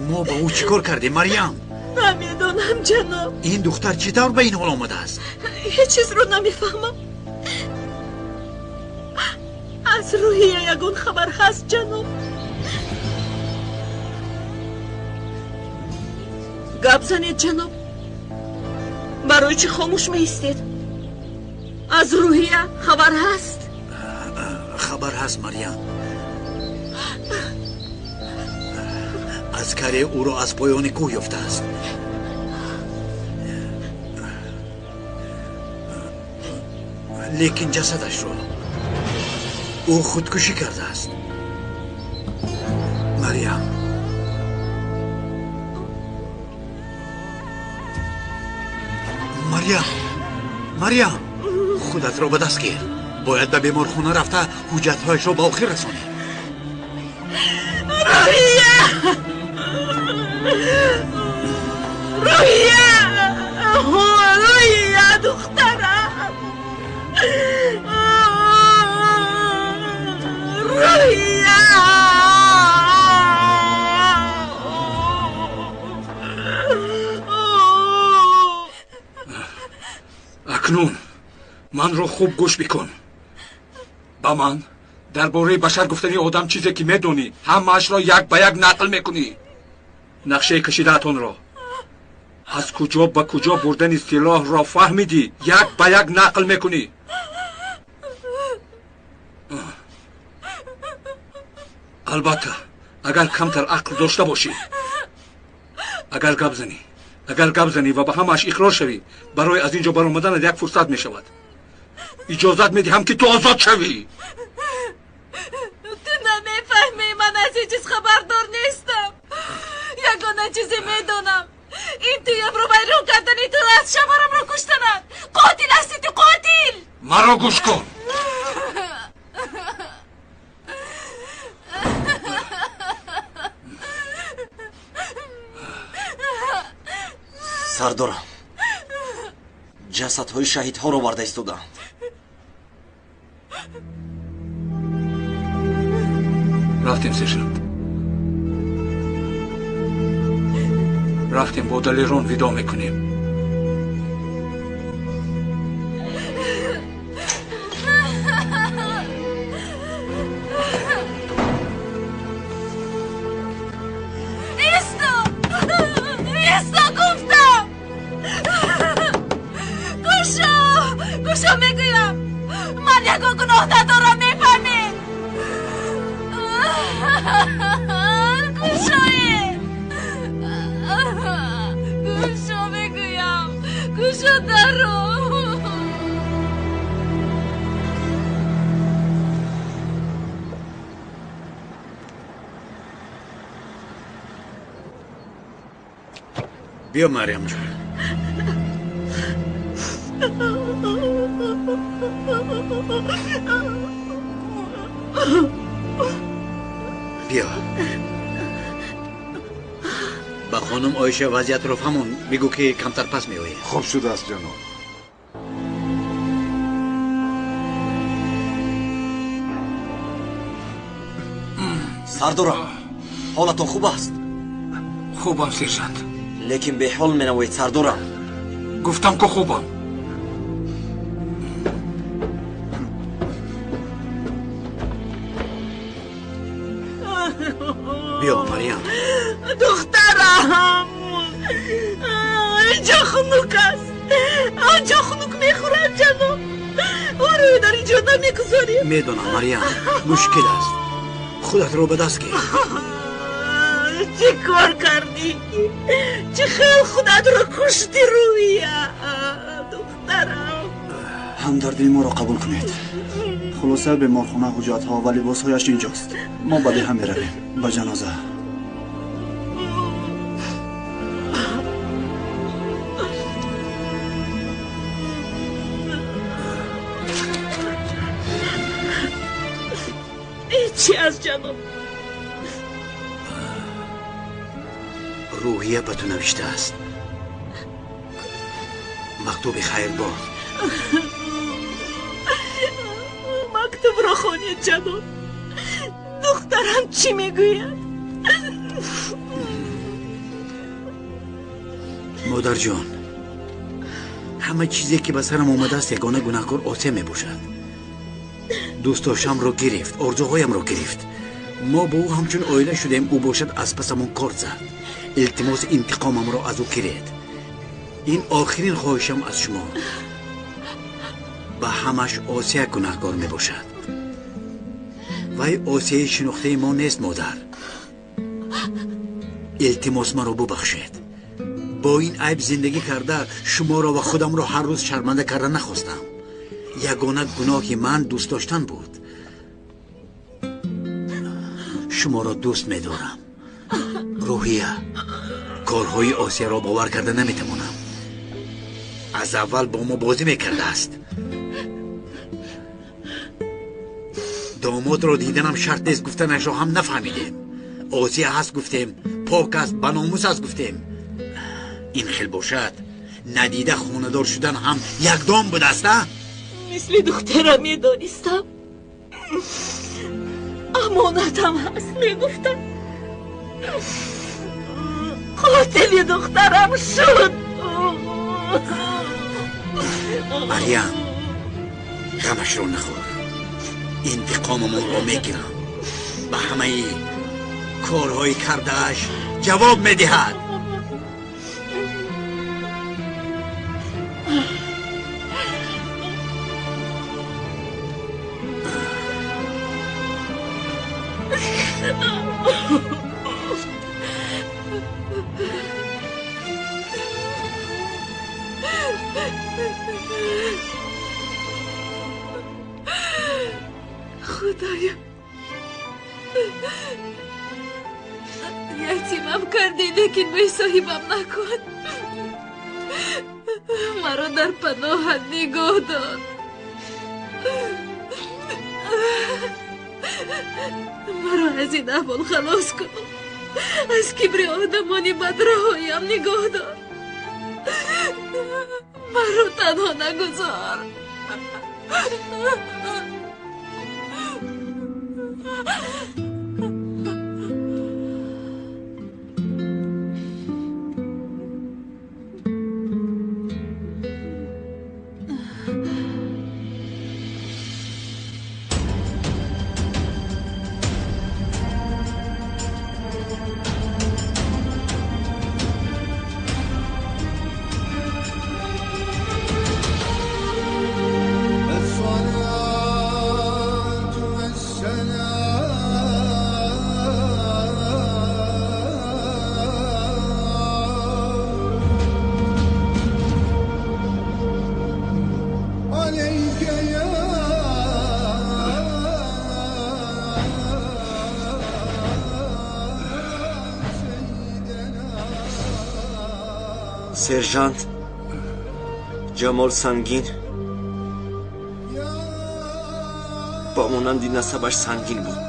мо ба ӯ чӣ кор кардем, Марьям? Намедонам, ҷаноб. Ин духтар чӣ тавр ба ин ҳол омадааст? Ҳеҷ чизро намефаҳмам. Аз Рӯҳия ягон хабар ҳаст, ҷаноб? Гап занед, ҷаноб. Барои чӣ хомӯш меистед? Аз Рӯҳия хабар ҳаст? Хабар ҳаст, Марьям. Аскаре ӯро аз поёни кӯҳ ёфтааст. Лекин ҷасадашро ӯ худкушӣ кардааст. Марьям, Марьям, Марьям, худатро ба даст гир. Бояд ба беморхона рафта ҳуҷҷатҳояшро ба охир расонӣ. Рӯҳия! Рӯҳия! Рӯҳия, духтарам! Рӯҳия! Акнун манро хуб гӯш бикун. Ба ман дар бораи Башар гуфтани одам чизе ки медонӣ, ҳамаашро як ба як нақл мекунӣ. Нақшаи кашидаатонро, аз куҷо ба куҷо бурдани силоҳро фаҳмидӣ, як ба як нақл мекунӣ. Албатта, агар камтар ақл дошта бошӣ, агар гап занӣ, агар гап занӣ ва ба ҳамааш иқрор шавӣ, барои аз ин ҷо баромаданат як фурсат мешавад. Иҷозат медиҳам ки ту озод шавӣ. Ту намефаҳмӣ, ман аз ҳеҷ чиз хабардор нестам. Ягона чизе медонам, ин туямро вайрон кардани ту аст, шавҳарамро куштанат. Қотил ҳастӣ ту, қотил! Маро гӯш кун. Сардорам, ҷасадҳои шаҳидҳоро оварда истодаанд. Рафтем, сержант. Рафтем, бо далерон видо мекунем. Исто! Исто гуфтам! Кушо! Кушо мегӯям! Ман ягон гуноҳ надорам, мефаҳмӣ? Кушое! Кушо мегӯям! Кушо даро! Биё, Марьямҷон. Биё. Ба хонум Оиша вазъиятро фаҳмон, бигӯ ки камтар пас меояд. Хуб шудааст, ҷаноб. Сардорам, ҳолатон хуб аст? Хубам, сержант. Лекин беҳол менамоед, сардорам. Гуфтам ку хубам. Биё, Марьям. Духтарам, инҷо хунук аст. Онҷо хунук мехӯрад, ҷаноб. Ӯро дар инҷо намегузорем. Медонам, Марьям, мушкил аст. Худатро ба даст гир. Чӣ кор кардӣ? Чӣ хел худатро куштӣ, Рӯя? Духтарам. Ҳамдардии моро қабул кунед. Хулоса, беморхона, ҳуҷҷатҳо ва либосҳояш инҷост. Мо ба деҳа меравем, ба ҷаноза. Чӣ аз ҷаноб? Рӯҳия ба ту навиштааст. Мактуби хайрбод. Мактубро хонед, ҷаноб. Духтарам чӣ мегӯяд? Модарҷон, ҳама чизе ки ба сарам омадааст, ягона гунаҳкор Осия мебошад. Дӯстдоштамро гирифт, орзуҳоямро гирифт. Мо бо ӯ ҳамчун оила шудем, ӯ бошад аз пасамон кор зад. Илтимоси интиқомамро аз ӯ гиред. Ин охирин хоҳишам аз шумо. Ба ҳамаш Осия гунаҳкор мебошад. Вай Осияи шинохтаи мо нест, модар. Илтимос, маро бубахшед. Бо ин айб зиндагӣ карда, шуморо ва худамро ҳар рӯз шарманда карда нахостам. Ягона гуноҳи ман дӯст доштан буд. Шуморо дӯст медорам. Рӯҳия, корҳои Осияро бовар карда наметавонам. Аз аввал бо мо бозӣ мекардааст. Домодро диданам шарт нест гуфтанашро ҳам нафаҳмидем. Осия ҳаст гуфтем, пок аст, баномус аст гуфтем. Ин хел бошад, надида хонадор шудан ҳам якдом будааст, а? Мисли духтарам медонистам. Амонатам ҳаст мегуфтам. Қотили духтарам шуд. Марьям, ғамашро нахӯр. Интиқомамонро мегирам. Ба ҳамаи корҳои кардааш ҷавоб медиҳад. Худоё, ятимам кардӣ, лекин бесоҳибам накун. Маро дар паноҳат нигоҳ дор. Маро аз ин аҳвол халос кун. Аз кибри одамони бадраҳоям нигоҳ дор. Маро танҳо нагузор. Сержант Ҷамол Сангин ба монанди насабаш сангин буд,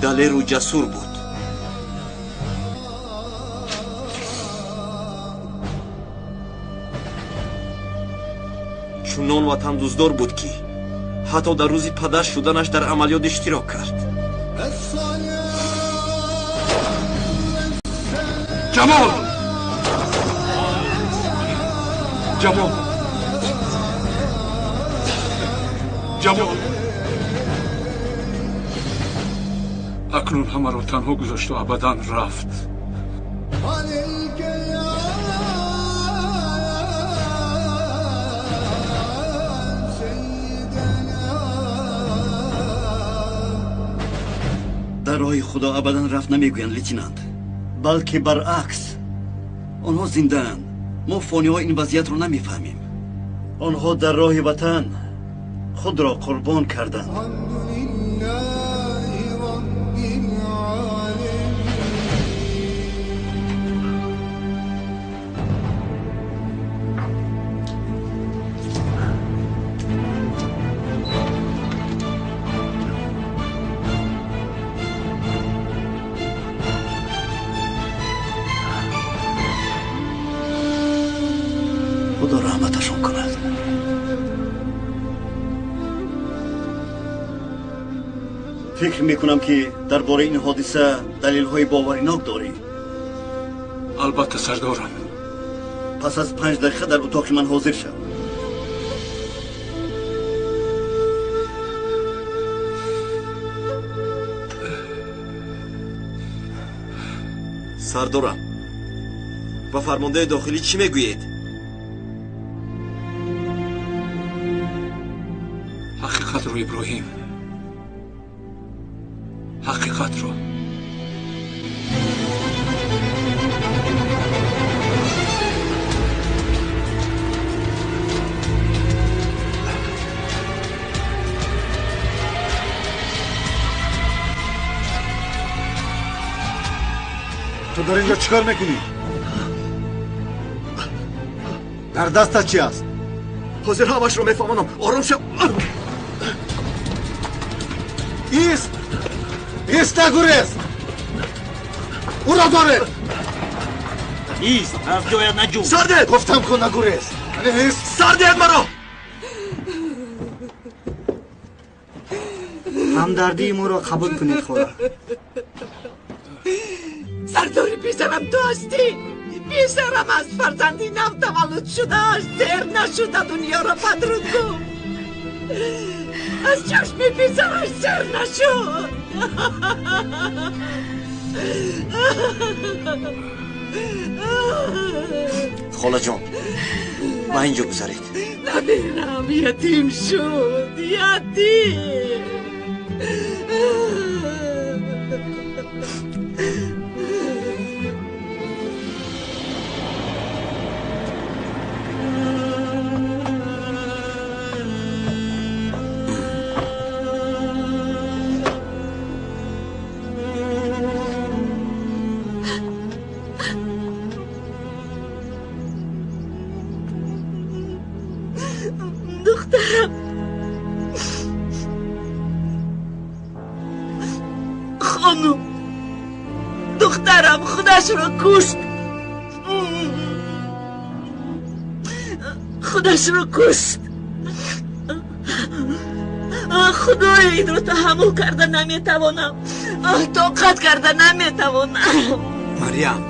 далеру ҷасур буд. Чунон ватандӯстдор буд, ки ҳатто дар рӯзи падар шуданаш дар амалиёт иштирок кард. Ҷамол! Ҷамол! Ҷамол! Акнун ҳамаро танҳо гузошту абадан рафт. Дар роҳи Худо абадан рафт намегӯянд, лейтенант, балки баръакс. Онҳо зиндаанд. Мо фониҳо ин вазъиятро намефаҳмем. Онҳо дар роҳи ватан худро қурбон карданд. Худо раҳматашон кунад. Фикр мекунам, ки дар бораи ин ҳодиса далелҳои боваринок дорӣ. Албатта, сардорам. Пас аз 5 дақиқа дар утоқи ман ҳозир шав. Сардорам, ба фармондаи дохилӣ чӣ мегӯед? Ҳақиқатро, Иброҳим, ҳақиқатро. Ту дар инҷо чӣ кор мекунӣ? Дар дастат чӣ аст? Ҳозир ҳамашро мефаҳмонам. Ором шав. Ист! Ист, нагурез! Ӯро доред! Ист, аз ҷоят наҷум! Сардед! Гуфтам ку нагурез! Ист! Сардед маро! Ҳамдардии моро қабул кунед, хола. Сардори писарам ту ҳастӣ. Писарам аз фарзанди нав таваллуд шудааш дер нашуда дунёро падруд гуфт. Аз чашми писараш сер нашуд. Холаҷон, ба ин ҷо гузаред. Набирам ятим шуд, ятим. Духтарам, хонум, духтарам худашро кушт, худашро кушт. Худоё, инро таҳаммул карда наметавонам, тоқат карда наметавонам. Марьям,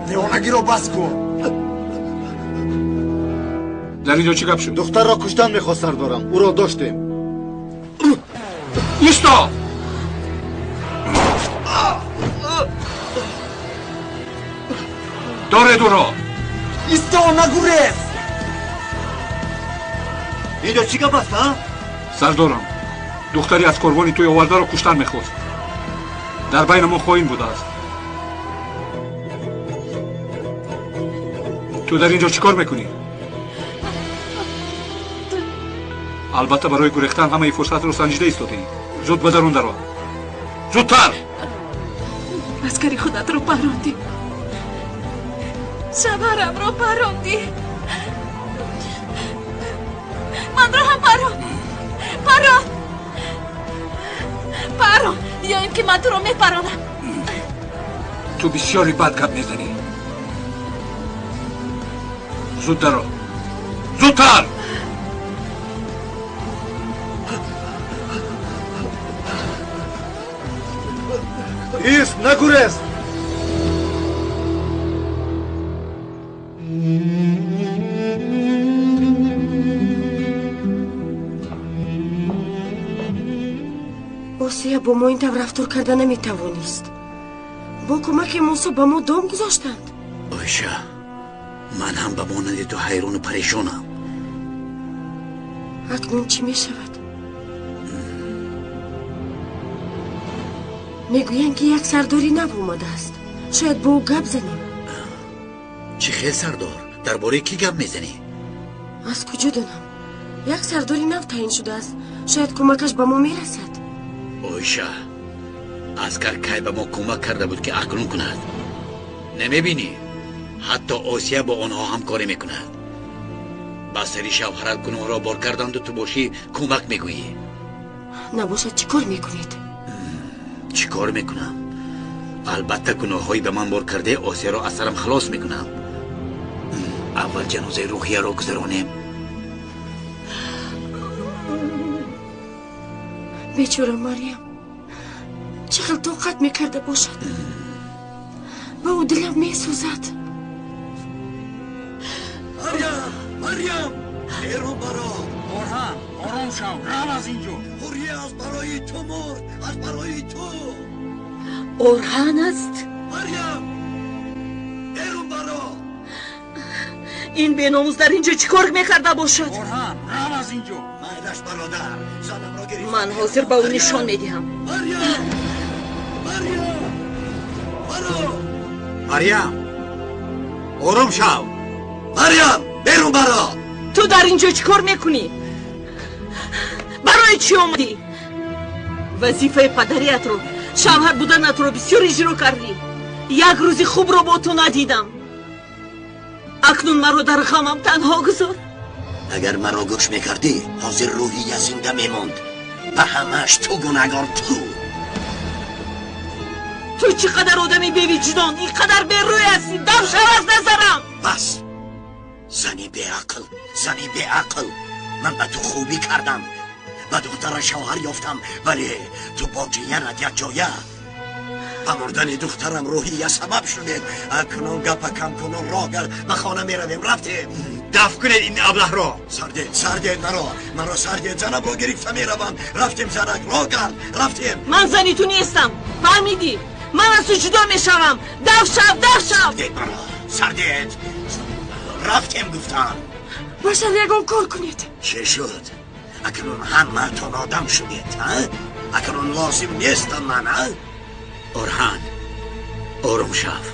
девонагиро бас кун. Дар ин ҷо чӣ гап шуд? Духтарро куштан мехост, сардорам. Ӯро доштем. Исто! Доред ӯро! Исто, нагурез! Ин ҷо чӣ гап аст, а? Сардорам, духтаре аз корвони тӯй овардаро куштан мехост. Дар байни мо хоин будааст. Ту дар ин ҷо чӣ кор мекунӣ? Албатта барои гурехтан ҳамаи фурсатро санҷида истодаӣ. Зуд ба дарун даро, зудтар! Аскари худатро парондӣ, шавҳарамро парондӣ, манро ҳам парон, парон, парон, ё ин ки ман туро мепаронам. Ту бисёри бад гап мезанӣ. Зуд даро, зудтар! Ист, нагурез! Осия бо мо ин тавр рафтор карда наметавонист. Бо кӯмаки Мусо ба мо дом гузоштанд. Оиша, ман ҳам ба монанди ту ҳайрону парешонам. Акнун чӣ мешавад? Мегӯянд, ки як сардори нав омадааст. Шояд бо ӯ гап занем. Чӣ хел сардор? Дар бораи кӣ гап мезанӣ? Аз куҷо донам? Як сардори нав таъин шудааст. Шояд кӯмакаш ба мо мерасад. Оиша, аскар кай ба мо кӯмак карда буд, ки акнун кунад? Намебинӣ? Ҳатто Осия бо онҳо ҳамкорӣ мекунад. Ба сари шавҳарат гуноҳро бор карданду ту бошӣ кӯмак мегӯӣ. Набошад, чӣ кор мекунед? Чӣ кор мекунам? Албатта гуноҳҳои ба ман бор кардаи Осияро аз сарам халос мекунам. Аввал ҷанозаи Рӯҳияро гузаронем. Бечора Марьям чӣ хел тоқат мекарда бошад? Ба ӯ дилам месӯзад. Марьям, Марьям, берун баро. Орҳан, ором шав, рав аз ин ҷо. Ҳурия аз барои ту мурд, аз барои ту. Орҳан аст? Марьям, берун баро. Ин беномус дар ин ҷо чӣ кор мекарда бошад? Орҳан, рав аз ин ҷо. Майлаш бародар, занамро гирифт. Ман ҳозир ба ӯ нишон медиҳам. Марьям, Марьям, баро. Марьям, ором шав. Марьям, берун баро. Ту дар ин ҷо чӣ кор мекунӣ? Барои чӣ омадӣ? Вазифаи падариятро, шавҳар буданатро бисёр иҷро кардӣ. Як рӯзи хубро бо ту надидам. Акнун маро дар ғамам танҳо гузор. Агар маро гӯш мекардӣ, ҳозир Рӯҳия зинда мемонд. Ба ҳамааш ту гунаҳгор, ту. Ту чӣ қадар одами бевиҷдон, ин қадар берӯй ҳастӣ. Дам шав аз назарам. Бас, зани беақл, зани беақл. Ман ба ту хубӣ кардам, Ба духтара шавҳар ёфтам, вале ту бо ҷиярат якҷоя ба мурдани духтарам Рӯҳия сабаб шудед. Акнун гапа кам кунун, роҳ гард, ба хона меравем. Рафтем. Даф кунед ин аблаҳро. Сардед, сардед маро, маро сардед. Занамро гирифта меравам. Рафтем, занак, роҳ гард, рафтем. Ман зани ту нестам, фаҳмидӣ? Ман аз ту ҷудо мешавам. Даф шав, даф шав. Сардед маро, сардед. Рафтем гуфтам. Башар, ягон кор кунед. Чӣ шуд? Акнун ҳамаатон одам шудед, ҳа? Акнун лозим нестам ман, ҳа? Орҳан, ором шав.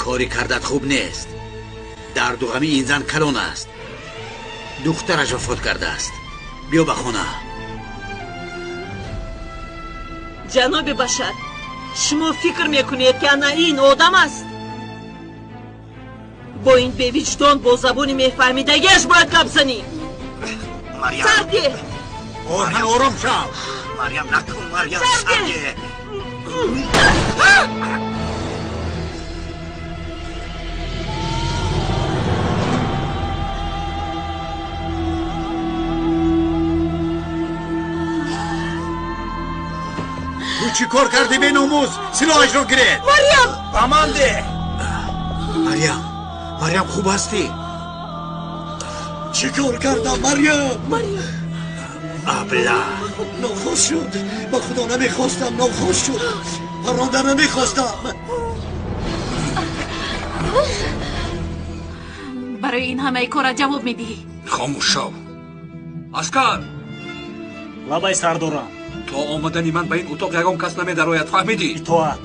Кори кардат хуб нест. Дарду ғами ин зан калон аст. Духтараш вафот кардааст. Биё ба хона. Ҷаноби Башар, шумо фикр мекунед, ки ана ин одам аст? Бо ин бевиҷдон бо забони мефаҳмидагиаш бояд гап занӣ. Марьям! Сарде! Орҳан, ором шав. Марьям, накун, Марьям, Сарде! сарде! Ту чӣ кор кардӣ, беномус? Силоҳашро гиред. Марьям! Ба ман деҳ. Марьям, Марьям, хуб ҳастӣ? Чӣ кор кардам, Марьям? Марьям! Абла! Нохост шуд. Ба худо намехостам, нохост шуд. Паронда намехостам. Барои ин ҳамаи кора ҷавоб медиҳӣ. Хомӯш шав. Аскар! Лабай, сардорам. То омадани ман ба ин утоқ ягон кас намедарояд, фаҳмидӣ? Итоат.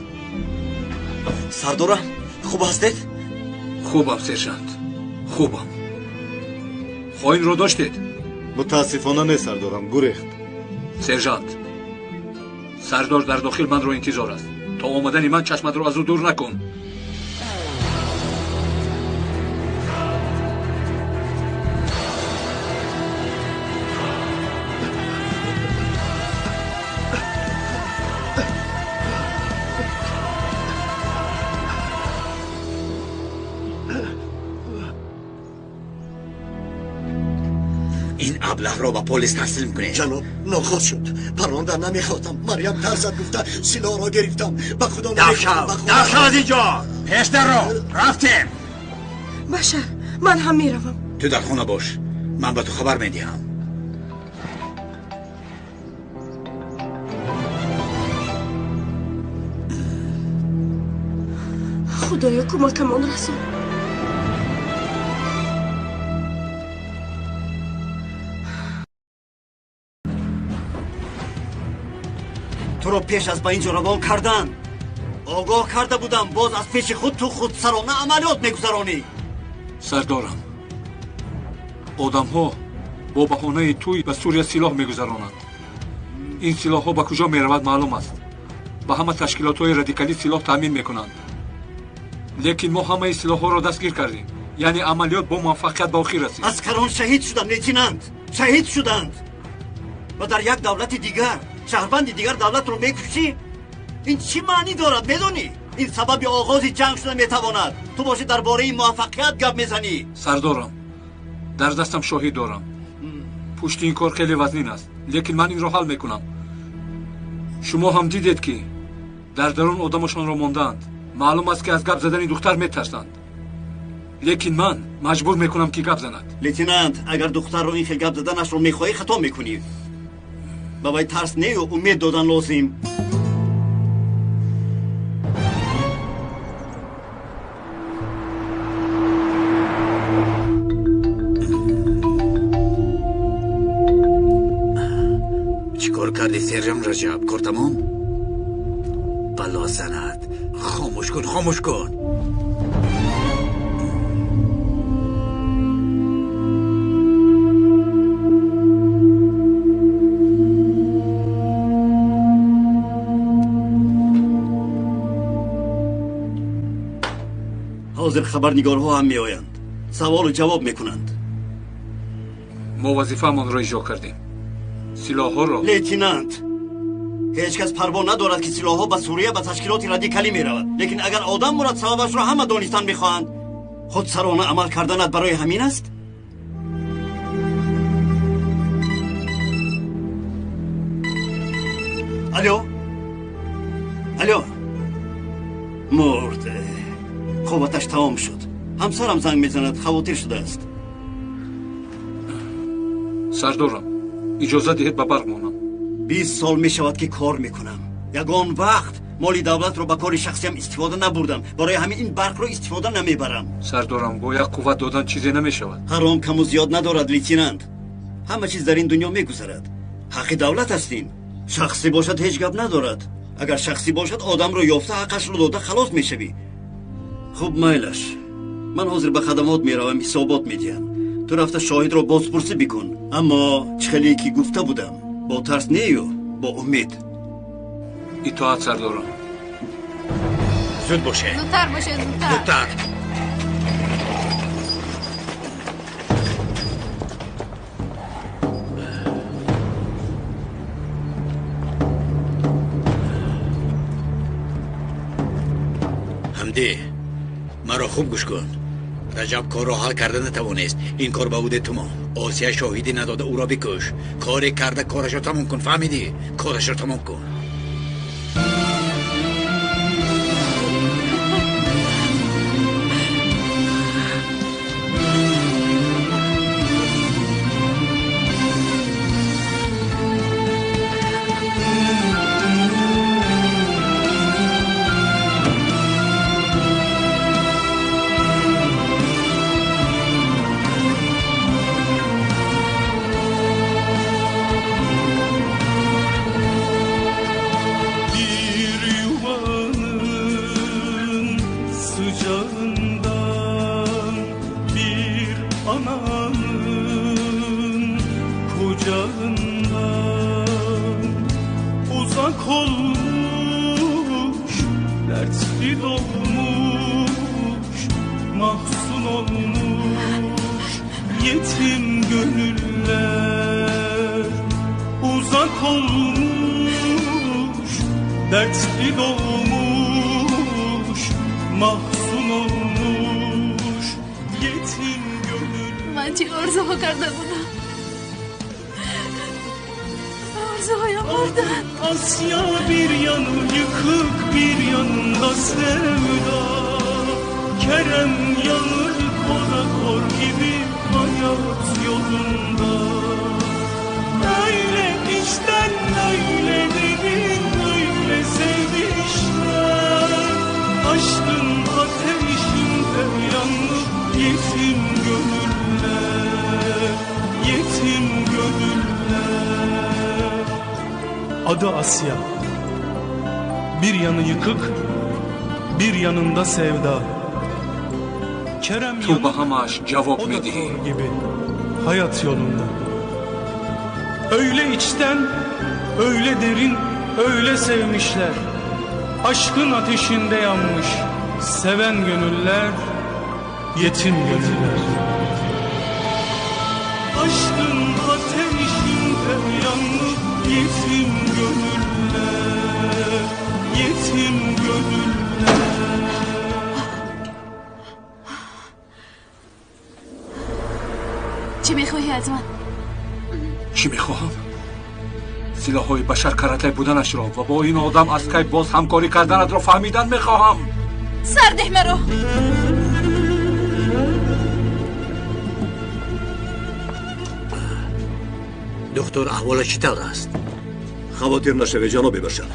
Сардорам, хуб ҳастед? Хубам, сержант, хубам. Хоинро доштед? Мутаассифона не, сардорам, гурехт. Сержант, сардор дар дохил манро интизор аст. То омадани ман чашматро аз ӯ дур накун. Ин аблаҳро ба полис таслим кунед. Ҷаноб, нохост шуд. Паронда намехостам. Марьям тарсад гуфта силоҳро гирифтам. Ба худо Даф намехостам, шав, ба худо. даф шав аз ин ҷо. Пештарро рафтем. Башар, ман ҳам меравам. Ту дар хона бош, ман ба ту хабар медиҳам. Худоё, кӯмакамон расон. Туро пеш аз ба ин ҷо равон кардан огоҳ карда будам. Боз аз пеши худ ту худсарона амалиёт мегузаронӣ. Сардорам, одамҳо бо баҳонаи тӯй ба Сурия силоҳ мегузаронанд. Ин силоҳҳо ба куҷо меравад, маълум аст. Ба ҳама ташкилотҳои радикалӣ силоҳ таъмин мекунанд. Лекин мо ҳамаи силоҳҳоро дастгир кардем, яъне амалиёт бо муваффақият ба охир расид. Аскарон шаҳид шуданд, лейтенант, шаҳид шуданд. Ва дар як давлати дигар шаҳрванди дигар давлатро мекушӣ? Ин чӣ маънӣ дорад, медонӣ? Ин сабаби оғози ҷанг шуда метавонад. Ту бошӣ дар бораи муваффақият гап мезанӣ. Сардорам, дар дастам шоҳид дорам. Пушти ин кор хеле вазнин аст, лекин ман инро ҳал мекунам. Шумо ҳам дидед, ки дар дарун одамошонро мондаанд. Маълум аст, ки аз гап задани духтар метарсанд, лекин ман маҷбур мекунам, ки гап занад. Лейтенант, агар духтарро ин хел гап заданашро мехоҳӣ, хато мекунӣ. Ба вай тарс нею умед додан лозим. Чӣ кор кардӣ, сержант Раҷаб? Кор тамом? Бало занад. Хомӯш кун, хомӯш кун. Ҳозир хабарнигорҳо ҳам меоянд, саволу ҷавоб мекунанд. Мо вазифаамонро иҷро кардем. Силоҳҳоро Лейтенант, ҳеҷ кас парво надорад, ки силоҳҳо ба Сурия, ба ташкилоти радикалӣ меравад. Лекин агар одам мурад, сабабашро ҳама донистан мехоҳанд. Худсарона амал карданат барои ҳамин аст? Алло, алло. Мурд. Қувваташ тамом шуд. Ҳамсарам занг мезанад, хавотир шудааст. Сардорам, иҷоза диҳед ба барқ монам. 20 сол мешавад ки кор мекунам. Ягон вақт моли давлатро ба кори шахсиям истифода набурдам. Барои ҳамин ин барқро истифода намебарам. Сардорам, бо як қувват додан чизе намешавад. Ҳаром каму зиёд надорад, лейтенант. Ҳама чиз дар ин дунё мегузарад. Ҳаққи давлат аст ин. Шахсӣ бошад ҳеҷ гап надорад. Агар шахсӣ бошад одамро ёфта ҳаққашро дода халос мешавӣ. Хуб, майлаш. Ман ҳозир ба хадамот меравам, ҳисобот медиҳам. Ту рафта шоҳидро бозпурсӣ бикун. Аммо чӣ хеле ки гуфта будам, бо тарс нею, бо умед. Итоат, сардорам. Зуд боше. Зудтар боше, зудтар. Зудтар. Ҳамдӣ, маро хуб гӯш кун. Раҷаб корро ҳал карда натавонист. Ин кор ба уҳдаи ту монд. Осия шоҳидӣ надода ӯро бикуш. Коре карда корашро тамом кун, фаҳмидӣ? Корашро тамом кун. Ман чӣ орзуҳо карда будам? Orzuya murdan. Asya bir yanı yıkık, bir yanında sevda. Kerem yanır kora kor gibi hayat yolunda. Öyle içten, öyle derin, öyle sevmişler. Aşkın ateşinde yanıp yetim gönüller, yetim gönüller. Adı Asya. Bir yanı yıkık, bir yanında sevda. Kerem Ту ба ҳамааш ҷавоб o da медиҳӣ. kor gibi hayat yolunda. Öyle içten, öyle derin, öyle sevmişler. Aşkın ateşinde yanmış seven gönüller, yetim gönüller. Aşkın ateşinde yanmış yetim gönüller, yetim gönüller. Чӣ мехоҳӣ аз ман? Чӣ мехоҳам? Силоҳҳои башар каратай буданашро ва бо ин одам аз кай боз ҳамкорӣ карданатро фаҳмидан мехоҳам. Сар деҳ маро. Доктор, аҳволаш чӣ тавр аст? Хавотир нашавед, ҷаноби башар.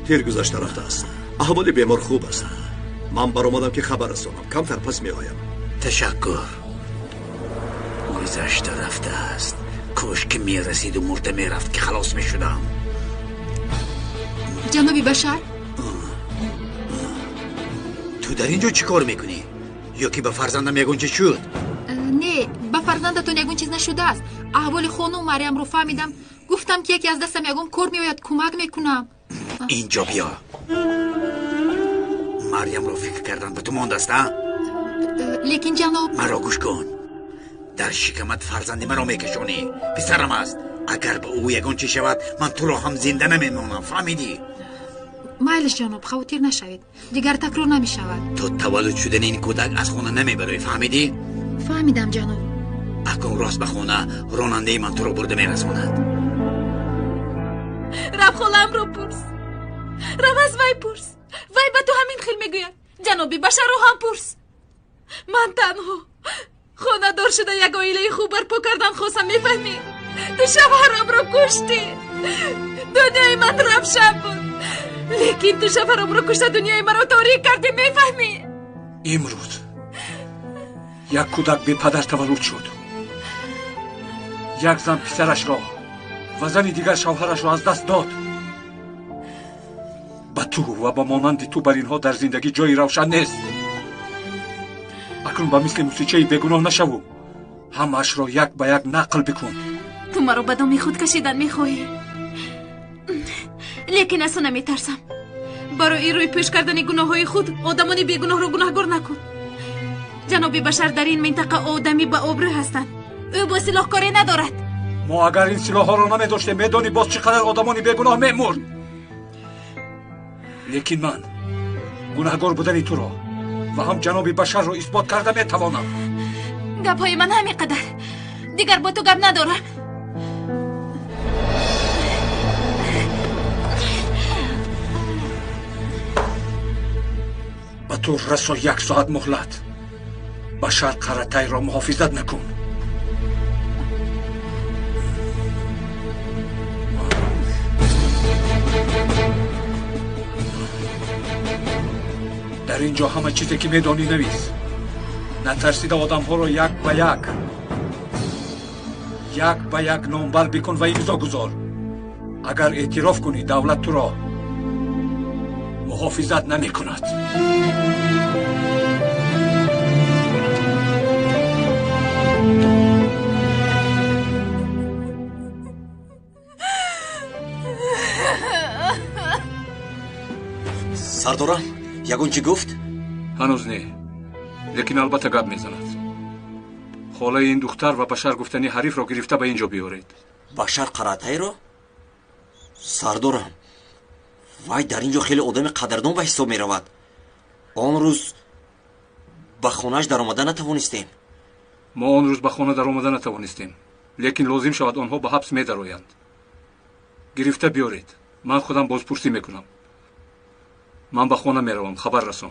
Тир гузашта рафтааст. Аҳволи бемор хуб аст. Ман баромадам ки хабар расонам. Камтар пас меоям. Ташаккур. Гузашта рафтааст. Кош ки мерасиду мурда мерафт ки халос мешудам. Ҷаноби башар, Ту дар ин ҷо чӣ кор мекунӣ? Ё ки ба фарзандам ягон чиз шуд? Не, ба фарзандатон ягон чиз нашудааст. Аҳволи хонум Мариямро фаҳмидам. Гуфтам ки яке аз дастам ягон кор меояд, кӯмак мекунам. Инҷо биё. Марьямро фикр кардан ба ту мондааст, а? Лекин ҷаноб, Маро гӯш кун. Дар шикамат фарзанди маро мекашонӣ. Писарам аст. Агар ба ӯ ягон чиз шавад, ман туро ҳам зинда намемонам, фаҳмидӣ? Майлиш ҷаноб, хавотир нашавед. Дигар такрор намешавад. То таваллуд шудани ин кӯдак аз хона намебароӣ, фаҳмидӣ? Фаҳмидам ҷаноб. Акнун рост ба хона, ронандаи ман туро бурда мерасонад. Рав холамро пурс, рав аз вай пурс, вай ба ту ҳамин хел мегӯяд. Ҷаноби Башарро ҳам пурс. Ман танҳо хонадор шуда як оилаи хуб барпо кардан хостам, мефаҳмӣ? Ту шавҳарамро куштӣ. Дунёи ман равшан буд, лекин ту шавҳарамро кушта дунёи маро торик кардӣ, мефаҳмӣ? Имрӯз як кӯдак бепадар таваллуд шуд. Як зан писарашро ва зани дигар шавҳарашро аз даст дод. Ба ту ва ба монанди ту бар инҳо дар зиндагӣ ҷои равшан нест. Акнун ба мисли мусичаи бегуноҳ нашаву, ҳамаашро як ба як нақл бикун. Ту маро ба доми худ кашидан мехоҳӣ, лекин аз ту наметарсам. Барои рӯйпӯш кардани гуноҳҳои худ одамони бегуноҳро гунаҳгор накун. Ҷаноби Башар дар ин минтақа одамӣ ба обрӯ ҳастанд. Ӯ бо силоҳ коре надорад. Мо агар ин силоҳҳоро намедоштем, медонӣ боз чӣ қадар одамони бегуноҳ мемурд. Лекин ман гунаҳгор будани туро ва ҳам ҷаноби Башарро исбот карда метавонам. Гапҳои ман ҳамин қадар, дигар бо ту гап надорам. Ба ту расо як соат муҳлат. Башар Қаратайро муҳофизат накун. Дар ин ҷо ҳама чизе ки медонӣ навис. Натарсида одамҳоро як ба як як ба як номбар бикун ва имзо гузор. Агар эътироф кунӣ, давлат туро муҳофизат намекунад. Сардорам, ягон чӣ гуфт? Ҳанӯз не, лекин албатта гап мезанад. Холаи ин духтар ва Башар гуфтани ҳарифро гирифта ба ин ҷо биёред. Башар Қаратайро? Сардорам, вай дар ин ҷо хеле одами қадрдон ба ҳисоб меравад. Он рӯз ба хонааш даромада натавонистем. Мо он рӯз ба хона даромада натавонистем, лекин лозим шавад онҳо ба ҳабс медароянд. Гирифта биёред, ман худам бозпурсӣ мекунам. Ман ба хона меравам, хабар расон.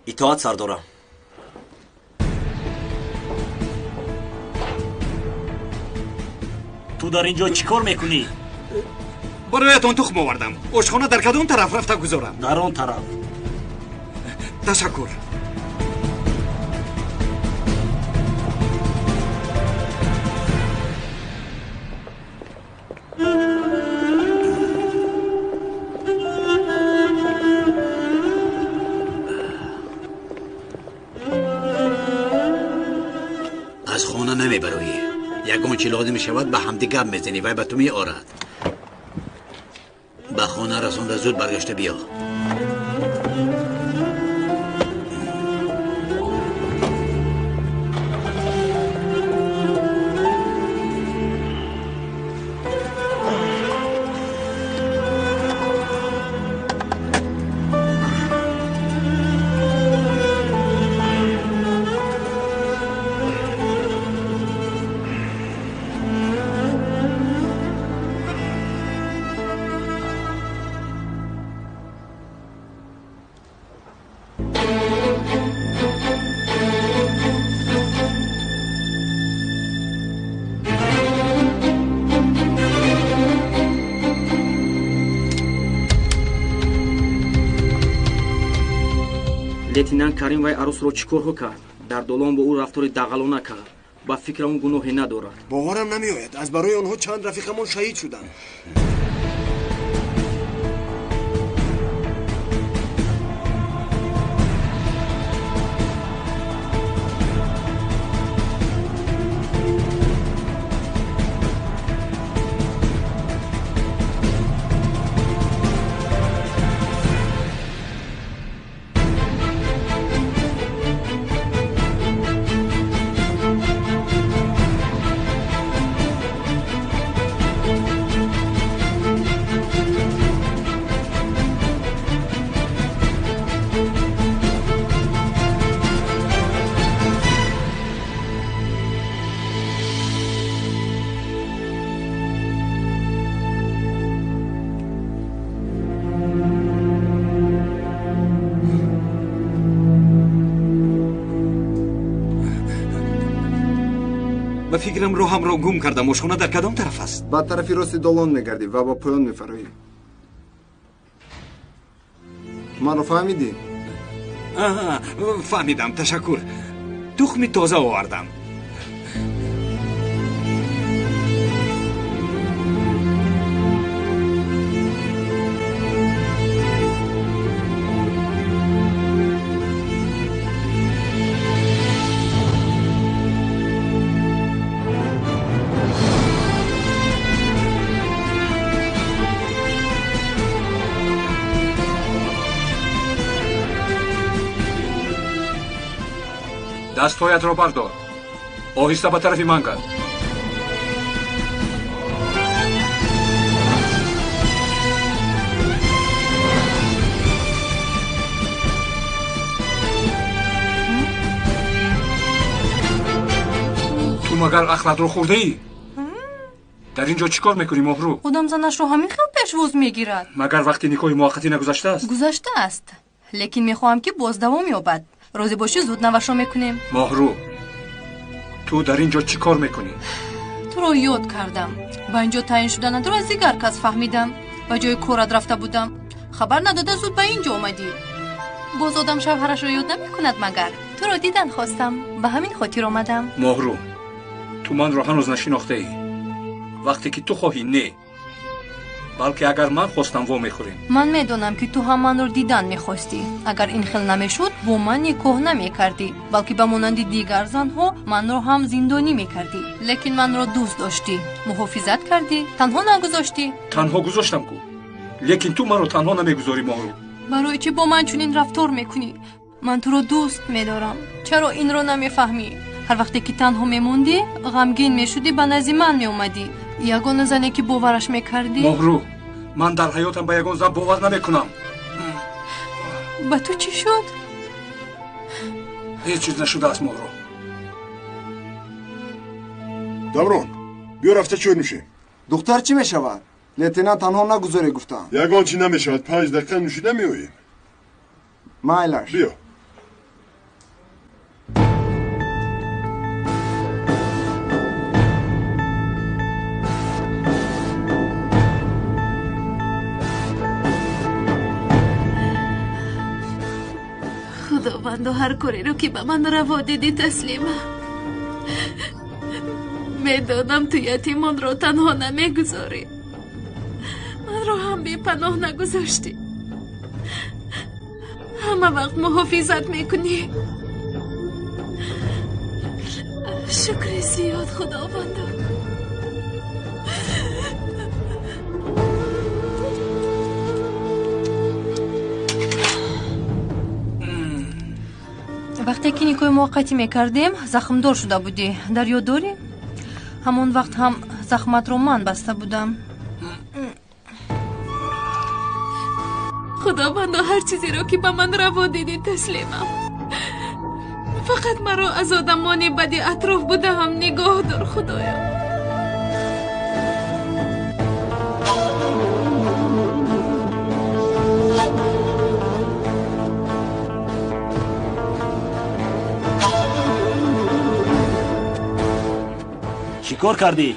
Итоат, сардорам. Ту дар ин ҷо чӣ кор мекунӣ? Бароятон тухм овардам. Ошхона дар кадом тараф рафта гузорам? Дар он тараф. Ташаккур. Аз хона намебароӣ. Ягон чӣ лозим шавад, ба ҳамди гап мезанӣ, вай ба ту меорад. Ба хона расонда зуд баргашта биё. Лейтенант Карим вай арӯсро чӣ корҳо кард? Дар долон бо ӯ рафтори дағалона кард. Ба фикрам ӯ гуноҳе надорад. Боварам намеояд, аз барои онҳо чанд рафиқамон шаҳид шуданд. Ба фикрам роҳамро гум кардам. Ошхона дар кадом тараф аст? Ба тарафи рости долон мегардӣ ва ба поён мефароӣ. Маро фаҳмидӣ? Аҳа, фаҳмидам, ташаккур. Тухми тоза овардам. Дастҳоятро бардор. Оҳиста ба тарафи ман гард. Ту магар ахлатро хӯрдаӣ? Дар ин ҷо чӣ кор мекунӣ, Моҳрӯ? Одам занашро ҳамин хел пешвоз мегирад. Магар вақти никоҳи муваққатӣ нагузаштааст? Гузаштааст, лекин мехоҳам ки боз давом ёбад. Розӣ бошӣ, зуд навашро мекунем. Моҳрӯ, ту дар ин ҷо чӣ кор мекунӣ? Туро ёд кардам. Ба ин ҷо таъин шуданатро аз дигар кас фаҳмидам. Ба ҷои корат рафта будам. Хабар надода зуд ба ин ҷо омадӣ. Боз одам шавҳарашро ёд намекунад магар? Туро дидан хостам, ба ҳамин хотир омадам. Моҳрӯ, ту манро ҳанӯз нашинохтаӣ. Вақте ки ту хоҳӣ, не, балки агар ман хостам, во мехӯрем. Ман медонам, ки ту ҳам манро дидан мехостӣ. Агар ин хел намешуд, бо ман никоҳ намекардӣ, балки ба монанди дигар занҳо манро ҳам зиндонӣ мекардӣ. Лекин манро дӯст доштӣ, муҳофизат кардӣ, танҳо нагузоштӣ. Танҳо гузоштам ку, лекин ту маро танҳо намегузорӣ, Моҳрӯ. Барои чӣ бо ман чунин рафтор мекунӣ? Ман туро дӯст медорам. Чаро инро намефаҳмӣ? Ҳар вақте ки танҳо мемондӣ, ғамгин мешудӣ, ба назди ман меомадӣ. Ягона зане ки бовараш мекардӣ. Моҳрӯ, ман дар ҳаётам ба ягон зан бовар намекунам. Ба ту чӣ шуд? Ҳеҷ чиз нашудааст, Моҳрӯ. Даврон, биё рафта чой нӯшем. Духтар чӣ мешавад? Лейтенант танҳо нагузорӣ гуфтам. Ягон чӣ намешавад, 5 дақиқа нӯшида меоем. Майлаш. Биё. Худовандо, ҳар кореро ки ба ман раво дидӣ, таслимам. Медонам ту ятимонро танҳо намегузорӣ. Манро ҳам бепаноҳ нагузоштӣ. Ҳама вақт муҳофизат мекунӣ. Шукри зиёд, Худовандо. Вақте ки никоҳи муваққатӣ мекардем, захмдор шуда будӣ. Дар ёд дорӣ? Ҳамон вақт ҳам захматро ман баста будам. Худовандо, ҳар чизеро ки ба ман раво дидӣ, таслимам. Фақат маро аз одамони бади атроф буда ҳам нигоҳ дор, Худоё. Чӣ кор кардӣ?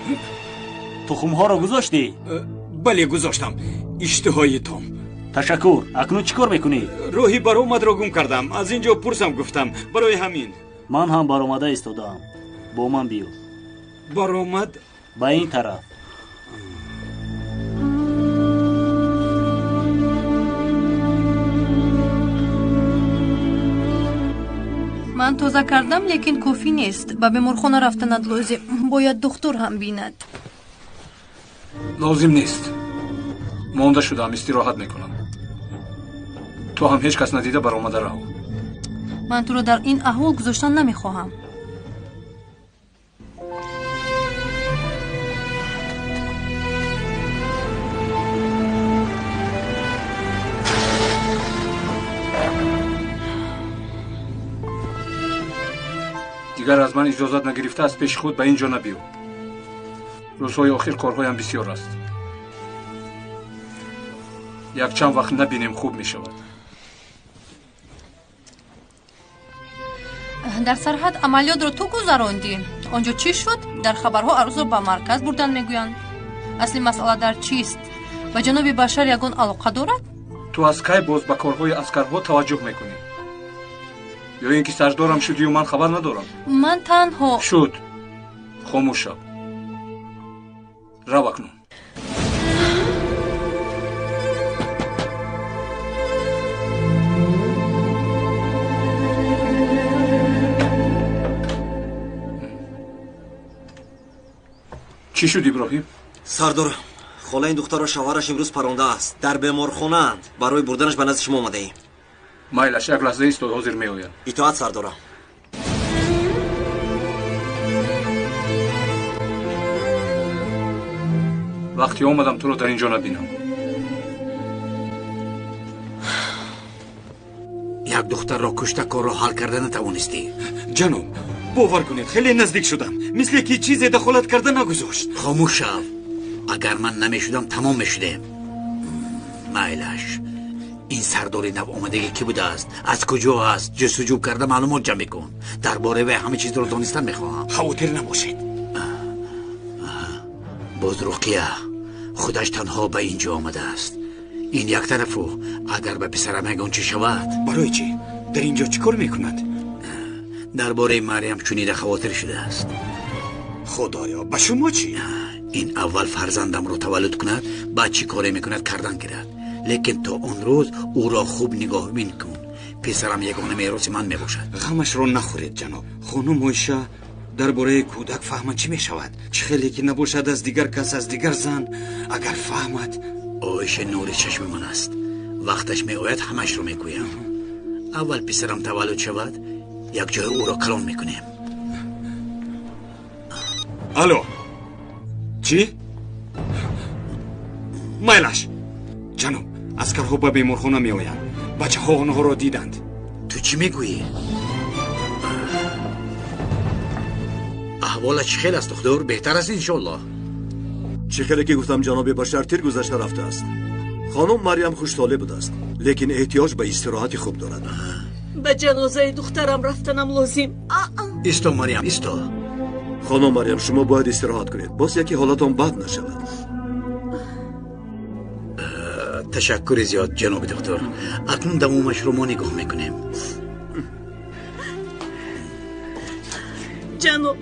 Тухмҳоро гузоштӣ? Бале, гузоштам. Иштиҳои том. Ташаккур. Акнун чӣ кор мекунӣ? Роҳи баромадро гум кардам. Аз ин ҷо пурсам гуфтам. Барои ҳамин. Ман ҳам баромада истодаам. Бо ман биё. Баромад? Ба ин тараф. Ман тоза кардам, лекин кофӣ нест. Ба беморхона рафтанат лозим. Бояд духтур ҳам бинад. Лозим нест. Монда шудаам, истироҳат мекунам. Ту ҳам ҳеҷ кас надида баромада рав. Ман туро дар ин аҳвол гузоштан намехоҳам. Дигар аз ман иҷозат нагирифта аз пеши худ ба ин ҷо набиё. Рӯзҳои охир корҳоям бисёр аст. Якчанд вақт набинем, хуб мешавад. Дар сарҳад амалиётро ту гузарондӣ. Он ҷо чӣ шуд? Дар хабарҳо арӯсро ба марказ бурдан мегӯянд. Асли масъала дар чист? Ба ҷаноби Башар ягон алоқа дорад? Ту аз кай боз ба корҳои аскарҳо таваҷҷӯҳ мекунӣ? Ё ин ки сардорам шудию ман хабар надорам? Ман танҳо шуд. Хомӯш шав. Рав акнун. Чӣ шуд, Иброҳим? Сардор, хола ин духтарро шавҳараш имрӯз парондааст. Дар беморхонаанд. Барои бурданаш ба назди шумо омадаем. Майлаш, як лаҳза истод, ҳозир меоям. Итоат, сардорам. Вақте омадам туро дар ин ҷо набинам. Як духтарро кушта корро ҳал карда натавонистӣ. Ҷаноб, бовар кунед, хеле наздик шудам. Мисле ки чизе дахолат карда нагузошт. Хомӯш шав. Агар ман намешудам, тамом мешудем. Майлаш, ин сардори нав омадагӣ кӣ будааст? Аз куҷо аст? Ҷустуҷӯ карда маълумот ҷамъ мекун. Дар бораи вай ҳама чизро донистан мехоҳам. Хавотир набошед. Боз Руқия худаш танҳо ба ин ҷо омадааст. Ин як тарафу, агар ба писарам ягон чӣ шавад. Барои чӣ? Дар ин ҷо чӣ кор мекунад? Дар бораи Марьям чунида хавотир шудааст. Худоё, ба шумо чӣ? Ин аввал фарзандамро таваллуд кунад, баъд чӣ коре мекунад кардан гирад. Лекин то он рӯз ӯро хуб нигоҳбин кун. Писарам ягона мероси ман мебошад. Ғамашро нахӯред, ҷаноб. Хонум Оиша дар бораи кӯдак фаҳмад чӣ мешавад? Чӣ хеле ки набошад аз дигар кас, аз дигар зан, агар фаҳмад. Оиша нури чашми ман аст. Вақташ меояд, ҳамашро мегӯям. Аввал писарам таваллуд шавад, як ҷои ӯро калон мекунем. Алло, чӣ? Майлаш, ҷаноб, аскарҳо ба беморхона меоянд. Бачаҳо онҳоро диданд. Ту чӣ мегӯӣ? Аҳволат чӣ хел аст, духтур? Беҳтар аст, иншоаллоҳ. Чӣ хеле ки гуфтам, ҷаноби Башар тир гузашта рафтааст. Хонум Марьям хуштоле будааст, лекин эҳтиёҷ ба истироҳати хуб дорад. Ба ҷанозаи духтарам рафтанам лозим. Исто, Марьям, исто. Хонум Марьям, шумо бояд истироҳат кунед. Боз яке ҳолатон бад нашавад. Ташаккури зиёд, ҷаноби духтур. Акнун давомашро мо нигоҳ мекунем. Ҷаноб,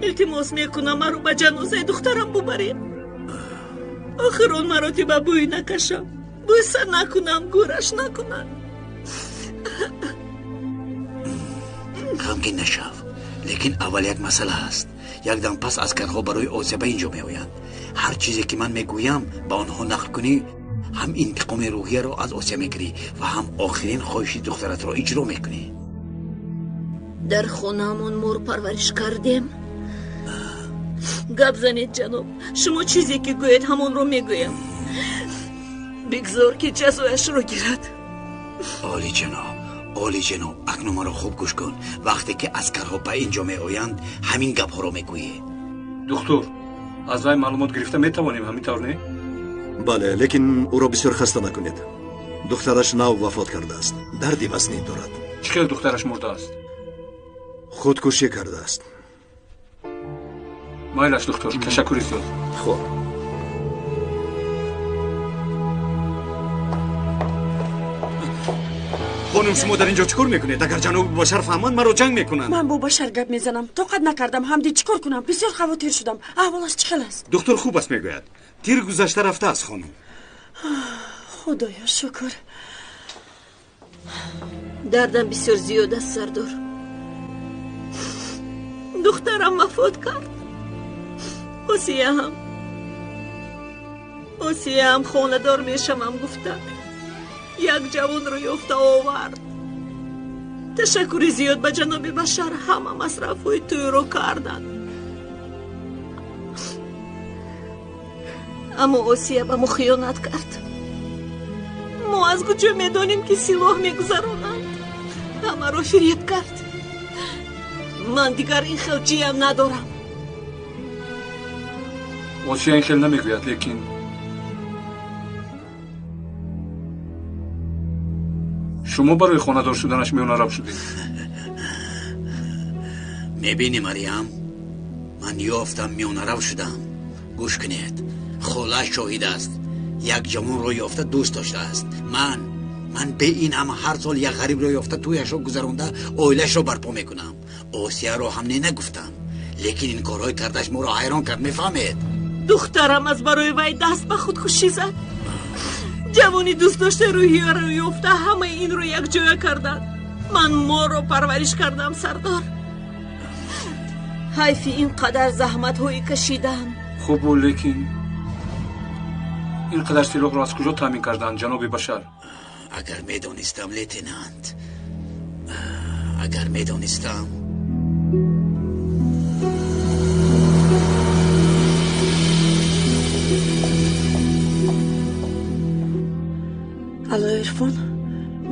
илтимос мекунам, маро ба ҷанозаи духтарам бубаред. Охир он маротиба бӯй накашам, бӯса накунам, гӯраш накунам. Ғамгин нашав. Лекин аввал як масъала ҳаст. Якдам пас аскарҳо барои Осия ба ин ҷо меоянд. Ҳар чизе ки ман мегӯям ба онҳо нақл кунӣ, ҳам интиқоми рӯҳияро аз Осия мегирӣ ва ҳам охирин хоҳиши духтаратро иҷро мекунӣ. Дар хонаамон мор парвариш кардем. Гап занед, ҷаноб. Шумо чизе ки гӯед, ҳамонро мегӯям. Бигзор ки ҷазояшро гирад. Оли ҷаноб, оли ҷаноб, акнун маро хуб гӯш кун. Вақте ки аскарҳо ба ин ҷо меоянд, ҳамин гапҳоро мегӯӣ. Духтур, аз вай маълумот гирифта метавонем, ҳамин тавр не? Бале, лекин ӯро бисёр хаста накунед. Духтараш нав вафот кардааст. Дарди вазнин дорад. Чӣ хел духтараш мурдааст? Худкушӣ кардааст. Майлаш, духтур, ташаккури зиёд. Хуб. Хонум, шумо дар ин ҷо чӣ кор мекунед? Агар ҷаноби Башар фаҳманд, маро ҷанг мекунанд. Ман бо Башар гап мезанам. Тоқат накардам. Ҳамди, чӣ кор кунам? Бисёр хавотир шудам. Аҳволаш чӣ хел аст? Духтур хуб аст мегӯяд. Тир гузашта рафтааст, хонум. Худоё шукр. Дардам бисёр зиёд аст, сардор. Духтарам вафот кард. Осияам хонадор мешавам гуфта. Як ҷавонро ёфта овард. Ташаккури зиёд ба ҷаноби Башар, ҳама масрафҳои тӯйро карданд. Аммо Осия ба мо хиёнат кард. Мо аз куҷо медонем, ки силоҳ мегузаронанд? Ҳамаро фиреб кард. Ман дигар ин хел ҷиям надорам. Осия ин хел намегӯяд, лекин шумо барои хонадор шуданаш миёнарав шудед. Мебинӣ, Марьям, Ман ёфтам, миёнарав шудам. Гӯш кунед, хола шоҳид аст. Як ҷавонро ёфта дӯст доштааст. Ман бе ин ҳама ҳар сол як ғарибро ёфта тӯяшро гузаронда оилашро барпо мекунам. Осияро ҳам не нагуфтам, лекин ин корҳои кардаш моро ҳайрон кард, мефаҳмед? Духтарам аз барои вай даст ба худкушӣ зад. Ҷавони дӯст дошта рӯҳияро ёфта ҳамаи инро якҷоя карданд. Ман моро парвариш кардам, сардор. Ҳайфи ин қадар заҳматҳои кашидам. Хуб, лекин ин қадар силоҳро аз куҷо таъмин карданд, ҷаноби Башар? Агар медонистам, лейтенант, агар медонистам. Алло, Ирфон,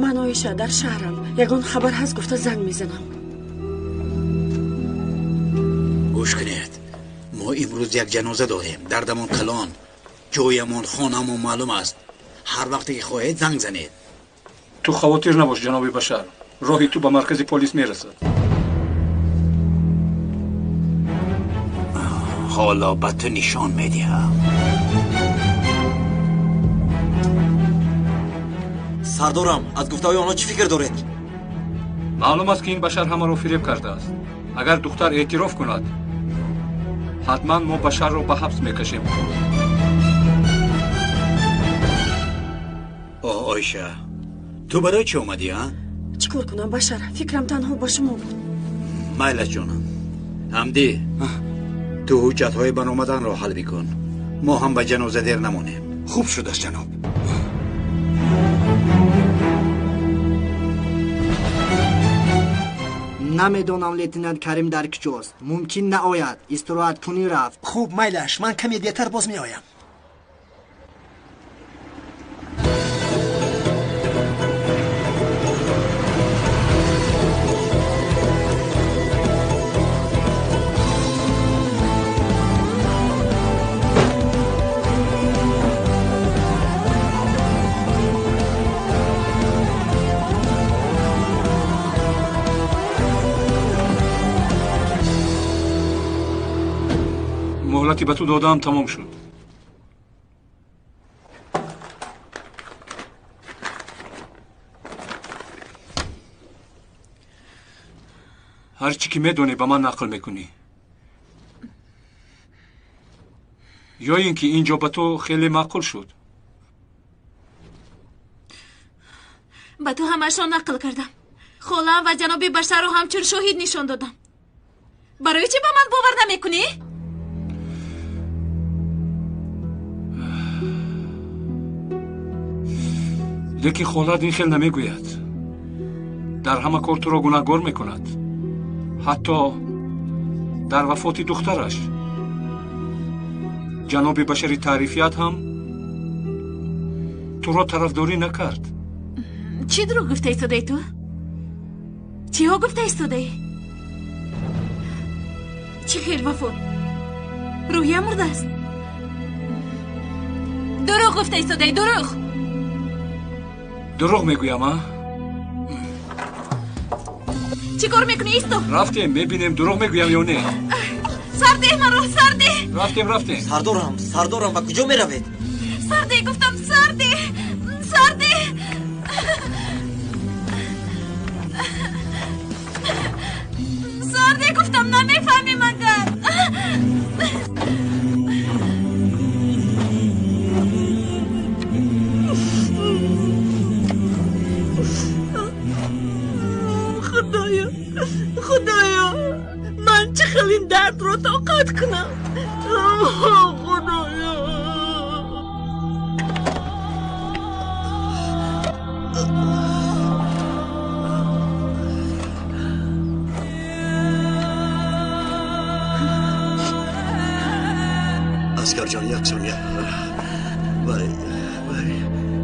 ман Оиша дар шаҳрам. Ягон хабар ҳаст гуфта занг мезанам. Гӯш кунед, мо имрӯз як ҷаноза дорем. Дардамон калон, ҷоямон, хонамон маълум аст. Ҳар вақте ки хоҳед занг занед. Ту хавотир набош, ҷаноби Башар. Роҳи ту ба маркази полис мерасад. Ҳоло ба ту нишон медиҳам. Сардорам, аз гуфтаҳои онҳо чӣ фикр доред? Маълум аст, ки ин Башар ҳамаро фиреб кардааст. Агар духтар эътироф кунад, ҳатман мо Башарро ба ҳабс мекашем. О, Оиша, ту барои чӣ омадӣ, а? Чӣ кор кунам, Башар? Фикрам танҳо ба шумо буд. Майлаш, ҷонам. Ҳамдӣ, ту ҳуҷҷатҳои баромаданро ҳал бикун. Мо ҳам ба ҷаноза дер намонем. Хуб шудааст, ҷаноб. Намедонам лейтенант Карим дар куҷост. Мумкин наояд, истироҳаткунӣ рафт. Хуб, майлаш, ман каме дертар боз меоям. Муҳлати ба ту додаам тамом шуд. Ҳар чӣ ки медонӣ ба ман нақл мекунӣ. Ё ин ки ин ҷо ба ту хеле маъқул шуд. Ба ту ҳамаашро нақл кардам. Холаам ва ҷаноби Башарро ҳамчун шоҳид нишон додам. Барои чӣ ба ман бовар намекунӣ? Лекин холат ин хел намегӯяд. Дар ҳама кор туро гунаҳгор мекунад. Ҳатто дар вафоти духтараш. Ҷаноби Башари таърифият ҳам туро тарафдорӣ накард. Чӣ дурӯғ гуфта истодаи ту? Чиҳо гуфта истодаӣ? Чӣ хел вафот? Рӯҳия мурдааст? Дурӯғ гуфта истодаӣ, дурӯғ! Дурӯғ мегӯям, а? Чӣ кор мекунӣ, исто? Рафтем, мебинем дурӯғ мегӯям ё не. Сардеҳ маро, сардеҳ! Рафтем, рафтем. Сардорам, сардорам, ба куҷо меравед? Сардеҳ гуфтам, сардеҳ! Сардеҳ! Сардеҳ гуфтам, намефаҳмӣ магар? Худоё, Худоё, ман чӣ хел ин дардро тоқат кунам? Худоё. Асгарҷон, як сония. Вай, вай,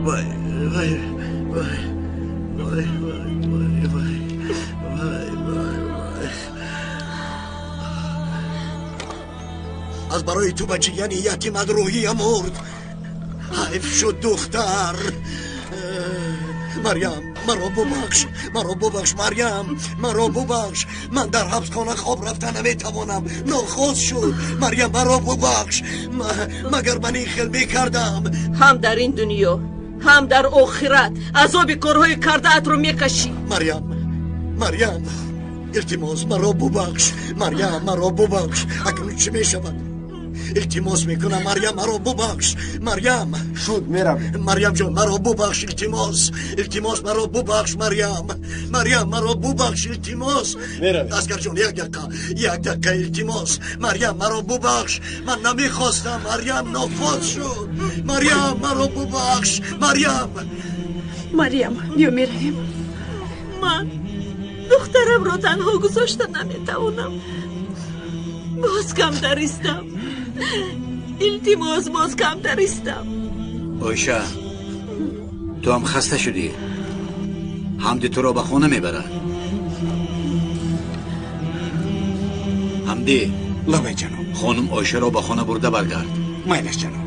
вай, вай, вай, вай, вай, вай, вай, вай, вай, вай. Аз барои ту бачияни ятимат рӯҳия мурд. Ҳайф шуд духтар. Марьям, Маро бубахш, маро бубахш, Марьям, маро бубахш. Ман дар ҳабсхона хоб рафта наметавонам. Нохост шуд. Марьям, маро бубахш. Магар ман ин хел мекардам? Ҳам дар ин дунё, ҳам дар охират азоби корҳои кардаатро мекашӣ. Марьям, Марьям, илтимос, маро бубахш. Марьям, маро бубахш. Акнун чӣ мешавад? Илтимос мекунам, Марьям, маро бубахш. Марьям. Шуд, меравем. Марьям ҷон, маро бубахш, илтимос. Илтимос, маро бубахш, Марьям. Марьям, маро бубахш, илтимос. Меравем. Аскар ҷон, як дақиқа, як дақиқа, илтимос. Марьям, маро бубахш. Ман намехостам, Марьям, нохост шуд. Марьям, маро бубахш. Марьям. Марьям, биё меравем. Ман духтарамро танҳо гузошта наметавонам. Боз камтар истам. Илтимос, боз камтар истам. Оиша, ту ҳам хаста шудӣ. Ҳамди туро ба хона мебарад. Ҳамдӣ. Лабай ҷаноб. Хонум Оишаро ба хона бурда баргард. Майлаш ҷаноб.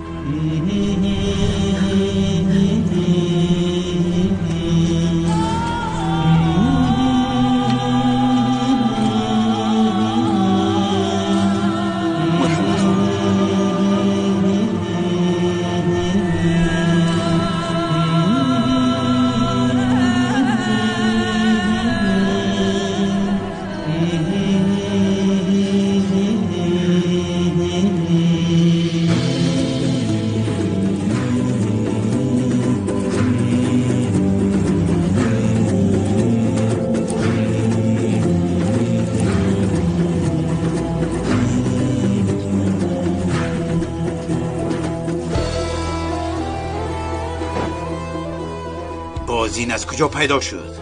Ин аз куҷо пайдо шуд?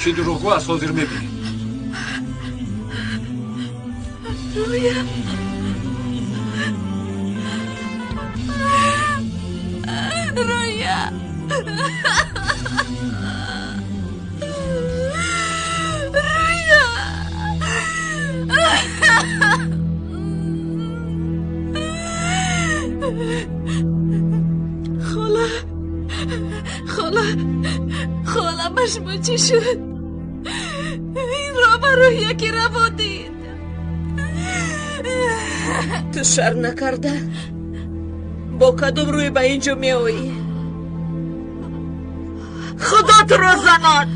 Чӣ дурӯғгӯ аст, ҳозир мебинӣ. Рӯя, Рӯя, Рӯя. Хола, хола, хола, ба шумо чӣ шуд? Инро ба рӯҳия ки раво дид. Ту шарм накарда бо кадом рӯй ба ин ҷо меоӣ? Худо туро занад.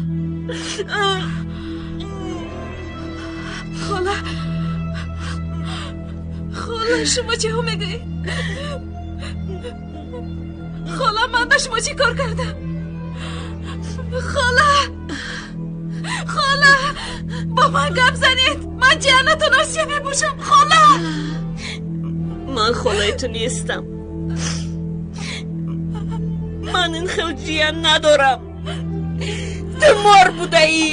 Хола, хола, шумо чиҳо мегӯед? Хола, ман ба шумо чӣ кор кардам? Хола, хола, бо ман гап занед. Ман ҷиянатон Осия мебошам. Хола, ман холаи ту нестам. Ман ин хел ҷиян надорам. Ту мор будаӣ.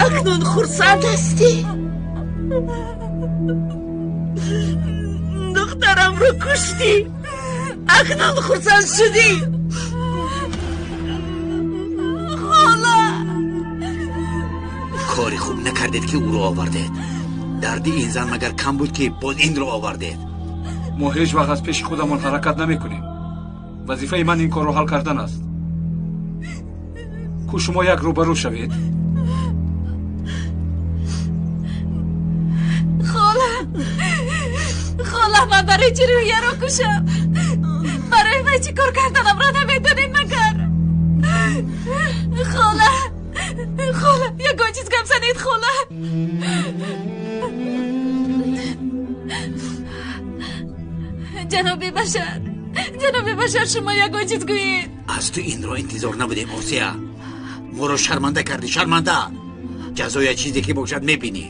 Акнун хурсанд ҳастӣ? Духтарамро куштӣ. Акнун хурсанд шудӣ? Хола, кори хуб накардед ки ӯро овардед. Дарди ин зан магар кам буд ки боз инро овардед? Мо ҳеҷ вақт аз пеши худамон ҳаракат намекунем. Вазифаи ман ин корро ҳал кардан аст. Ку шумо як рӯбарӯ шавед. Хола, хола, ман барои чӣ рӯҳияро кушам? Барои вай чӣ кор карданамро намедонед магар? Хола, хола, ягон чиз гап занед, хола. Ҷаноби Башар, ҷаноби Башар, шумо ягон чиз гӯед. Аз ту инро интизор набудем, Осия. Моро шарманда кардӣ, шарманда. Ҷазоя чизе ки бошад мебинӣ.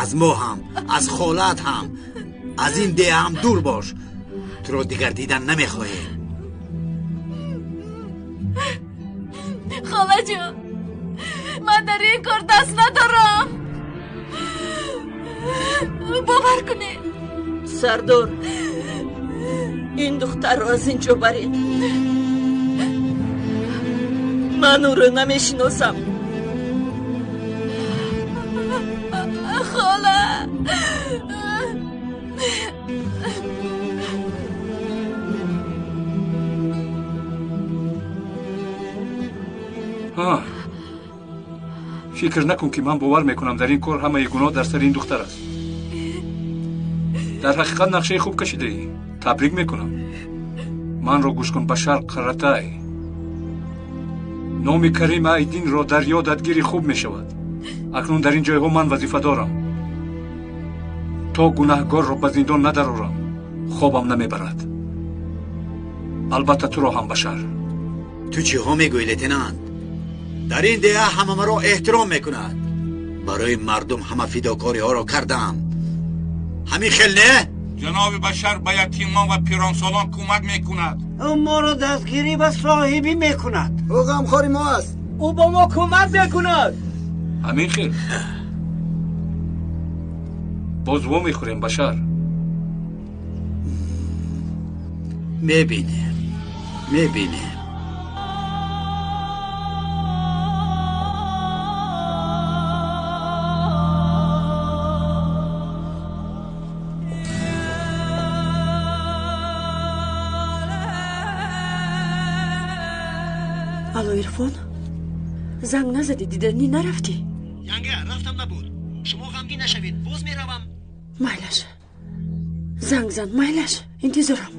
Аз мо ҳам, аз холаат ҳам, аз ин деҳа ҳам дур бош. Туро дигар дидан намехоҳем. Холаҷон, ман дар ин кор даст надорам. Бовар кунед. Сардор, ин духтарро аз ин ҷо баред. Ман ӯро намешиносам. Хола, Фикр накун ки ман бовар мекунам дар ин кор ҳамаи гуноҳ дар сари ин духтар аст. Дар ҳақиқат нақшаи хуб кашидаӣ. Табрик мекунам. Манро гӯш кун, Башар Қаратай. Номи Карим Айдинро дар ёдат гири хуб мешавад. Акнун дар ин ҷойҳо ман вазифа дорам. То гунаҳгорро ба зиндон надарорам, хобам намебарад. Албатта туро ҳам, Башар. Ту чиҳо мегӯӣ, лейтенант? Дар ин деҳа ҳама маро эҳтиром мекунад. Барои мардум ҳама фидокориҳоро кардам. Ҳамин хел не? Ҷаноби Башар ба ятимон ва пиронсолон кӯмак мекунад. Ӯ моро дастгирӣ ва соҳибӣ мекунад. Ӯ ғамхори мо аст. Ӯ бо мо кӯмак мекунад. Ҳамин хел. Боз во мехӯрем, Башар. Мебинем, мебинем. Алло, Ирфон, занг назадӣ, диданӣ нарафтӣ? Янга, рафтам набуд. Шумо ғамгин нашавед, боз меравам. Майлаш, занг зан, майлаш, интизорам.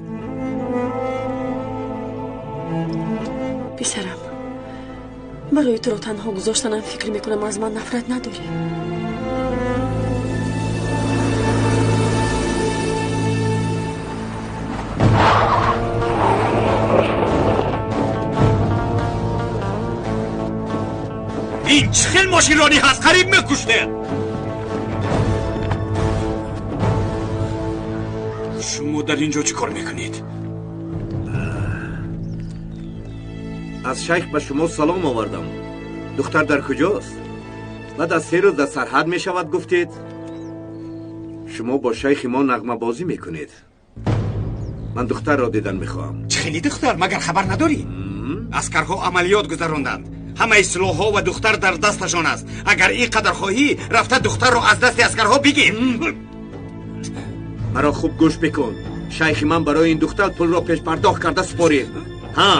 Писарам, барои туро танҳо гузоштанам фикр мекунам аз ман нафрат надорӣ. Ин чӣ хел мошинронӣ ҳаст? Қариб мекуштед. Шумо дар ин ҷо чӣ кор мекунед? Аз шайх ба шумо салом овардам. Духтар дар куҷост? Баъд аз 3 рӯз дар сарҳад мешавад гуфтед. Шумо бо шайхи мо нағмабозӣ мекунед. Ман духтарро дидан мехоҳам. Чӣ хели духтар? Магар хабар надорӣ? Аскарҳо амалиёт гузаронданд. Ҳамаи силоҳҳо ва духтар дар дасташон аст. Агар ин қадар хоҳӣ, рафта духтарро аз дасти аскарҳо бигир. Маро хуб гӯш бикун. Шайхи ман барои ин духтар пулро пешпардохт карда супорид. Ҳа,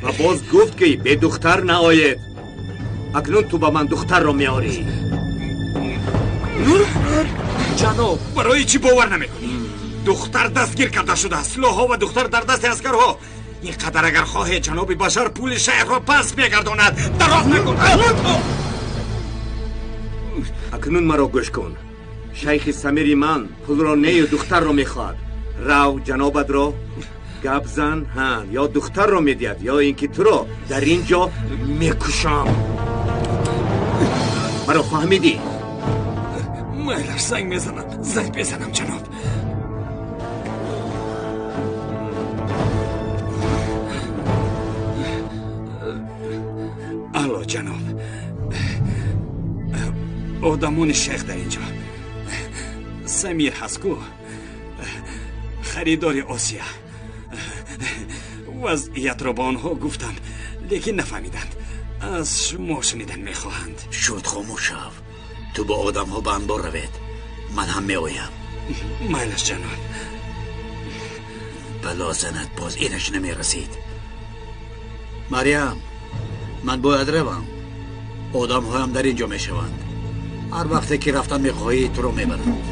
ва боз гуфт ки бе духтар наоед. Акнун ту ба ман духтарро меорӣ. Ҷаноб, барои чӣ бовар намекунӣ? Духтар дастгир карда шудааст. Силоҳҳо ва духтар дар дасти аскарҳо. Ин қадар агар хоҳед, ҷаноби Башар пули шайхро пас мегардонад. Дароз накун. Акнун маро гӯш кун. Шайхи Самири ман пулро нею духтарро мехоҳад. Рав ҷанобатро гап зан, ҳа, ё духтарро медиҳад, ё ин ки туро дар ин ҷо мекушам. Маро фаҳмидӣ? Майлаш, занг мезанам, занг мезанам, ҷаноб. Алло, ҷаноб. Одамони шайх дар ин ҷо. Самир ҳаст ку, харидори Осия. Вазъиятро ба онҳо гуфтам, лекин нафаҳмиданд. Аз шумо шунидан мехоҳанд. Шуд, хомӯш шав. Ту бо одамҳо ба анбор равед. Ман ҳам меоям. Майлаш, ҷаноб. Бало занад, боз инаш намерасид. Марьям, ман бояд равам. Одамҳоям дар ин ҷо мешаванд. Ҳар вақте ки рафтан мехоҳӣ, туро мебаранд.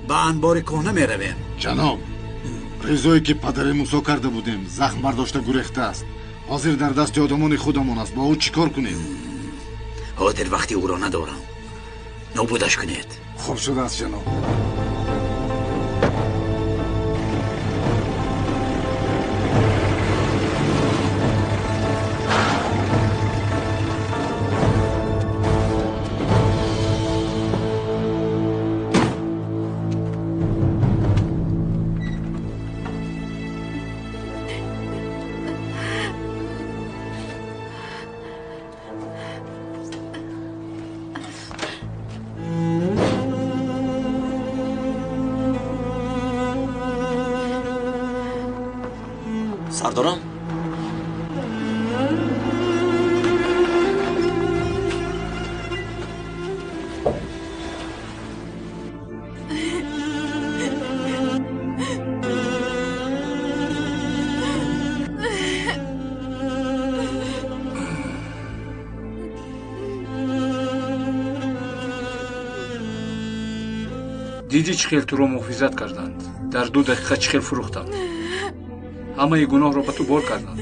Ба анбори кӯҳна меравем. Ҷаноб, ризое ки падари Мусо карда будем, захм бардошта гурехтааст. Ҳозир дар дасти одамони худамон аст. Бо ӯ чӣ кор кунем? Ҳозир вақти ӯро надорам. Нобудаш кунед. Хуб шудааст, ҷаноб. Сардорам? Дидӣ, чӣ хел туро муҳофизат карданд, дар 2 дақиқа чӣ хел фурӯхтанд, ҳамаи гуноҳро ба ту бор карданд.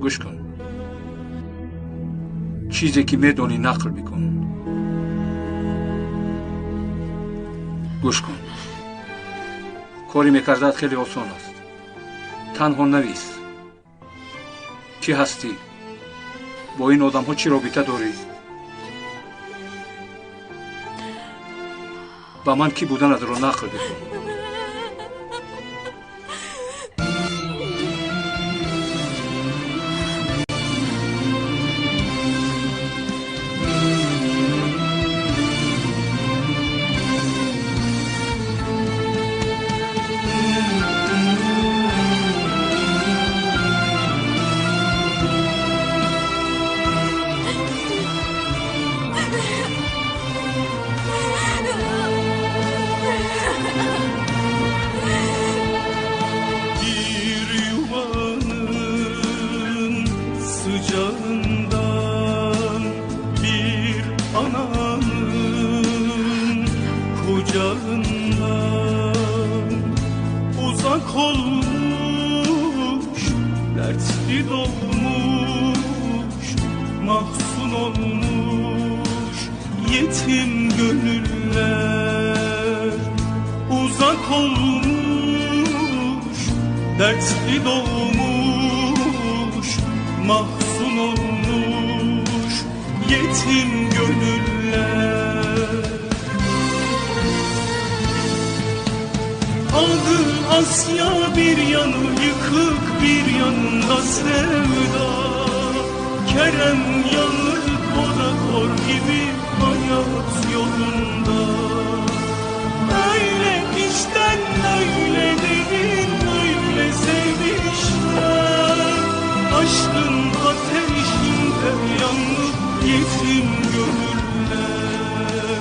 Гӯш кун, чизе ки медонӣ, нақл бикун. Гӯш кун, кори мекардаат хеле осон аст. Танҳо навис, кӣ ҳастӣ, бо ин одамҳо чӣ робита дорӣ, ба ман кӣ буданатро нақл бикун. Bir yuvanın sıcağından, bir ananın kucağından uzak olmuş, dertli doğmuş, mahzun olmuş yetim gönüller. Uzak olmuş, dertli doğmuş, mahzun olmuş yetim gönüller. Adı Asya, bir yanı yıkık, bir yanında sevda. Kerem yanır o da kor gibi hayat yolunda. Öyle içten, öyle derin, öyle sevmişler. Aşkın ateşinde yanıp yetim gönüller,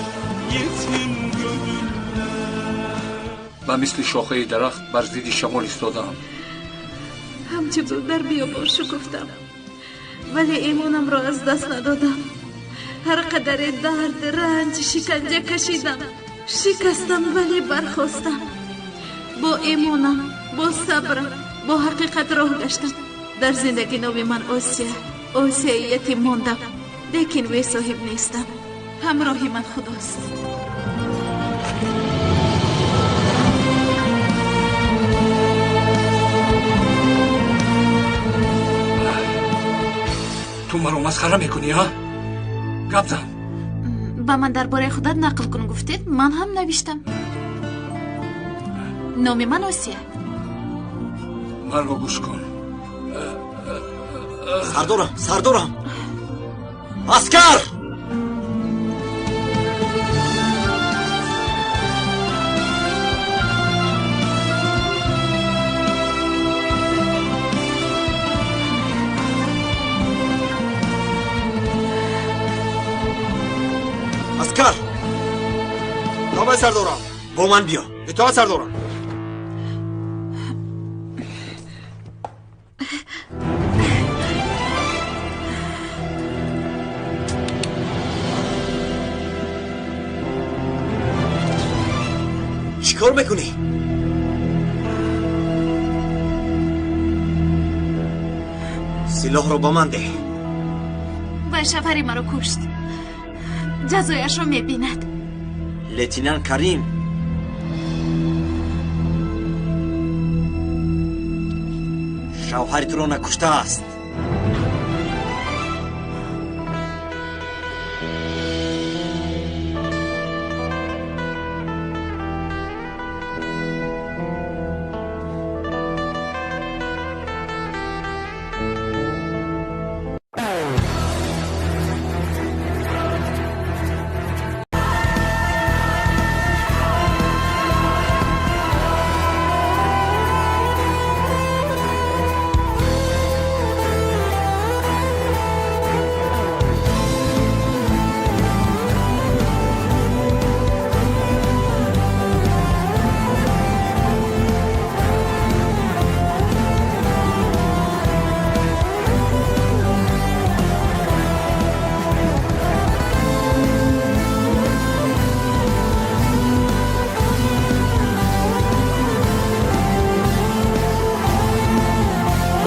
yetim gönüller. Ба мисли шохаи дарахт бар зидди шамол истодаам. Ҳамчу гул дар биёбон шукуфтам, вале имонамро аз даст надодам. Ҳар қадаре дард, ранҷ, шиканҷа кашидам, шикастам, вале бархостам. Бо имонам, бо сабрам, бо ҳақиқат роҳ гаштам. Дар зиндагӣ номи ман Осия, Осияи ятим мондам, лекин бесоҳиб нестам. Ҳамроҳи ман Худост. Ту маро масхара мекунӣ, а? Гап зан. Ба ман дар бораи худат нақл кун гуфтед, ман ҳам навиштам. Номи ман Осия. Маро гӯш кун. Сардорам, сардорам, аскар! Аскар! Давай, сардорам. Бо ман биё. Итоат, сардорам. Чӣ кор мекунӣ? Силоҳро ба ман деҳ. Вай шавҳари маро кушт, ҷазояшро мебинад. Лейтенант Карим шавҳари туро накуштааст.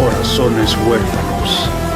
Corazones huérfanos.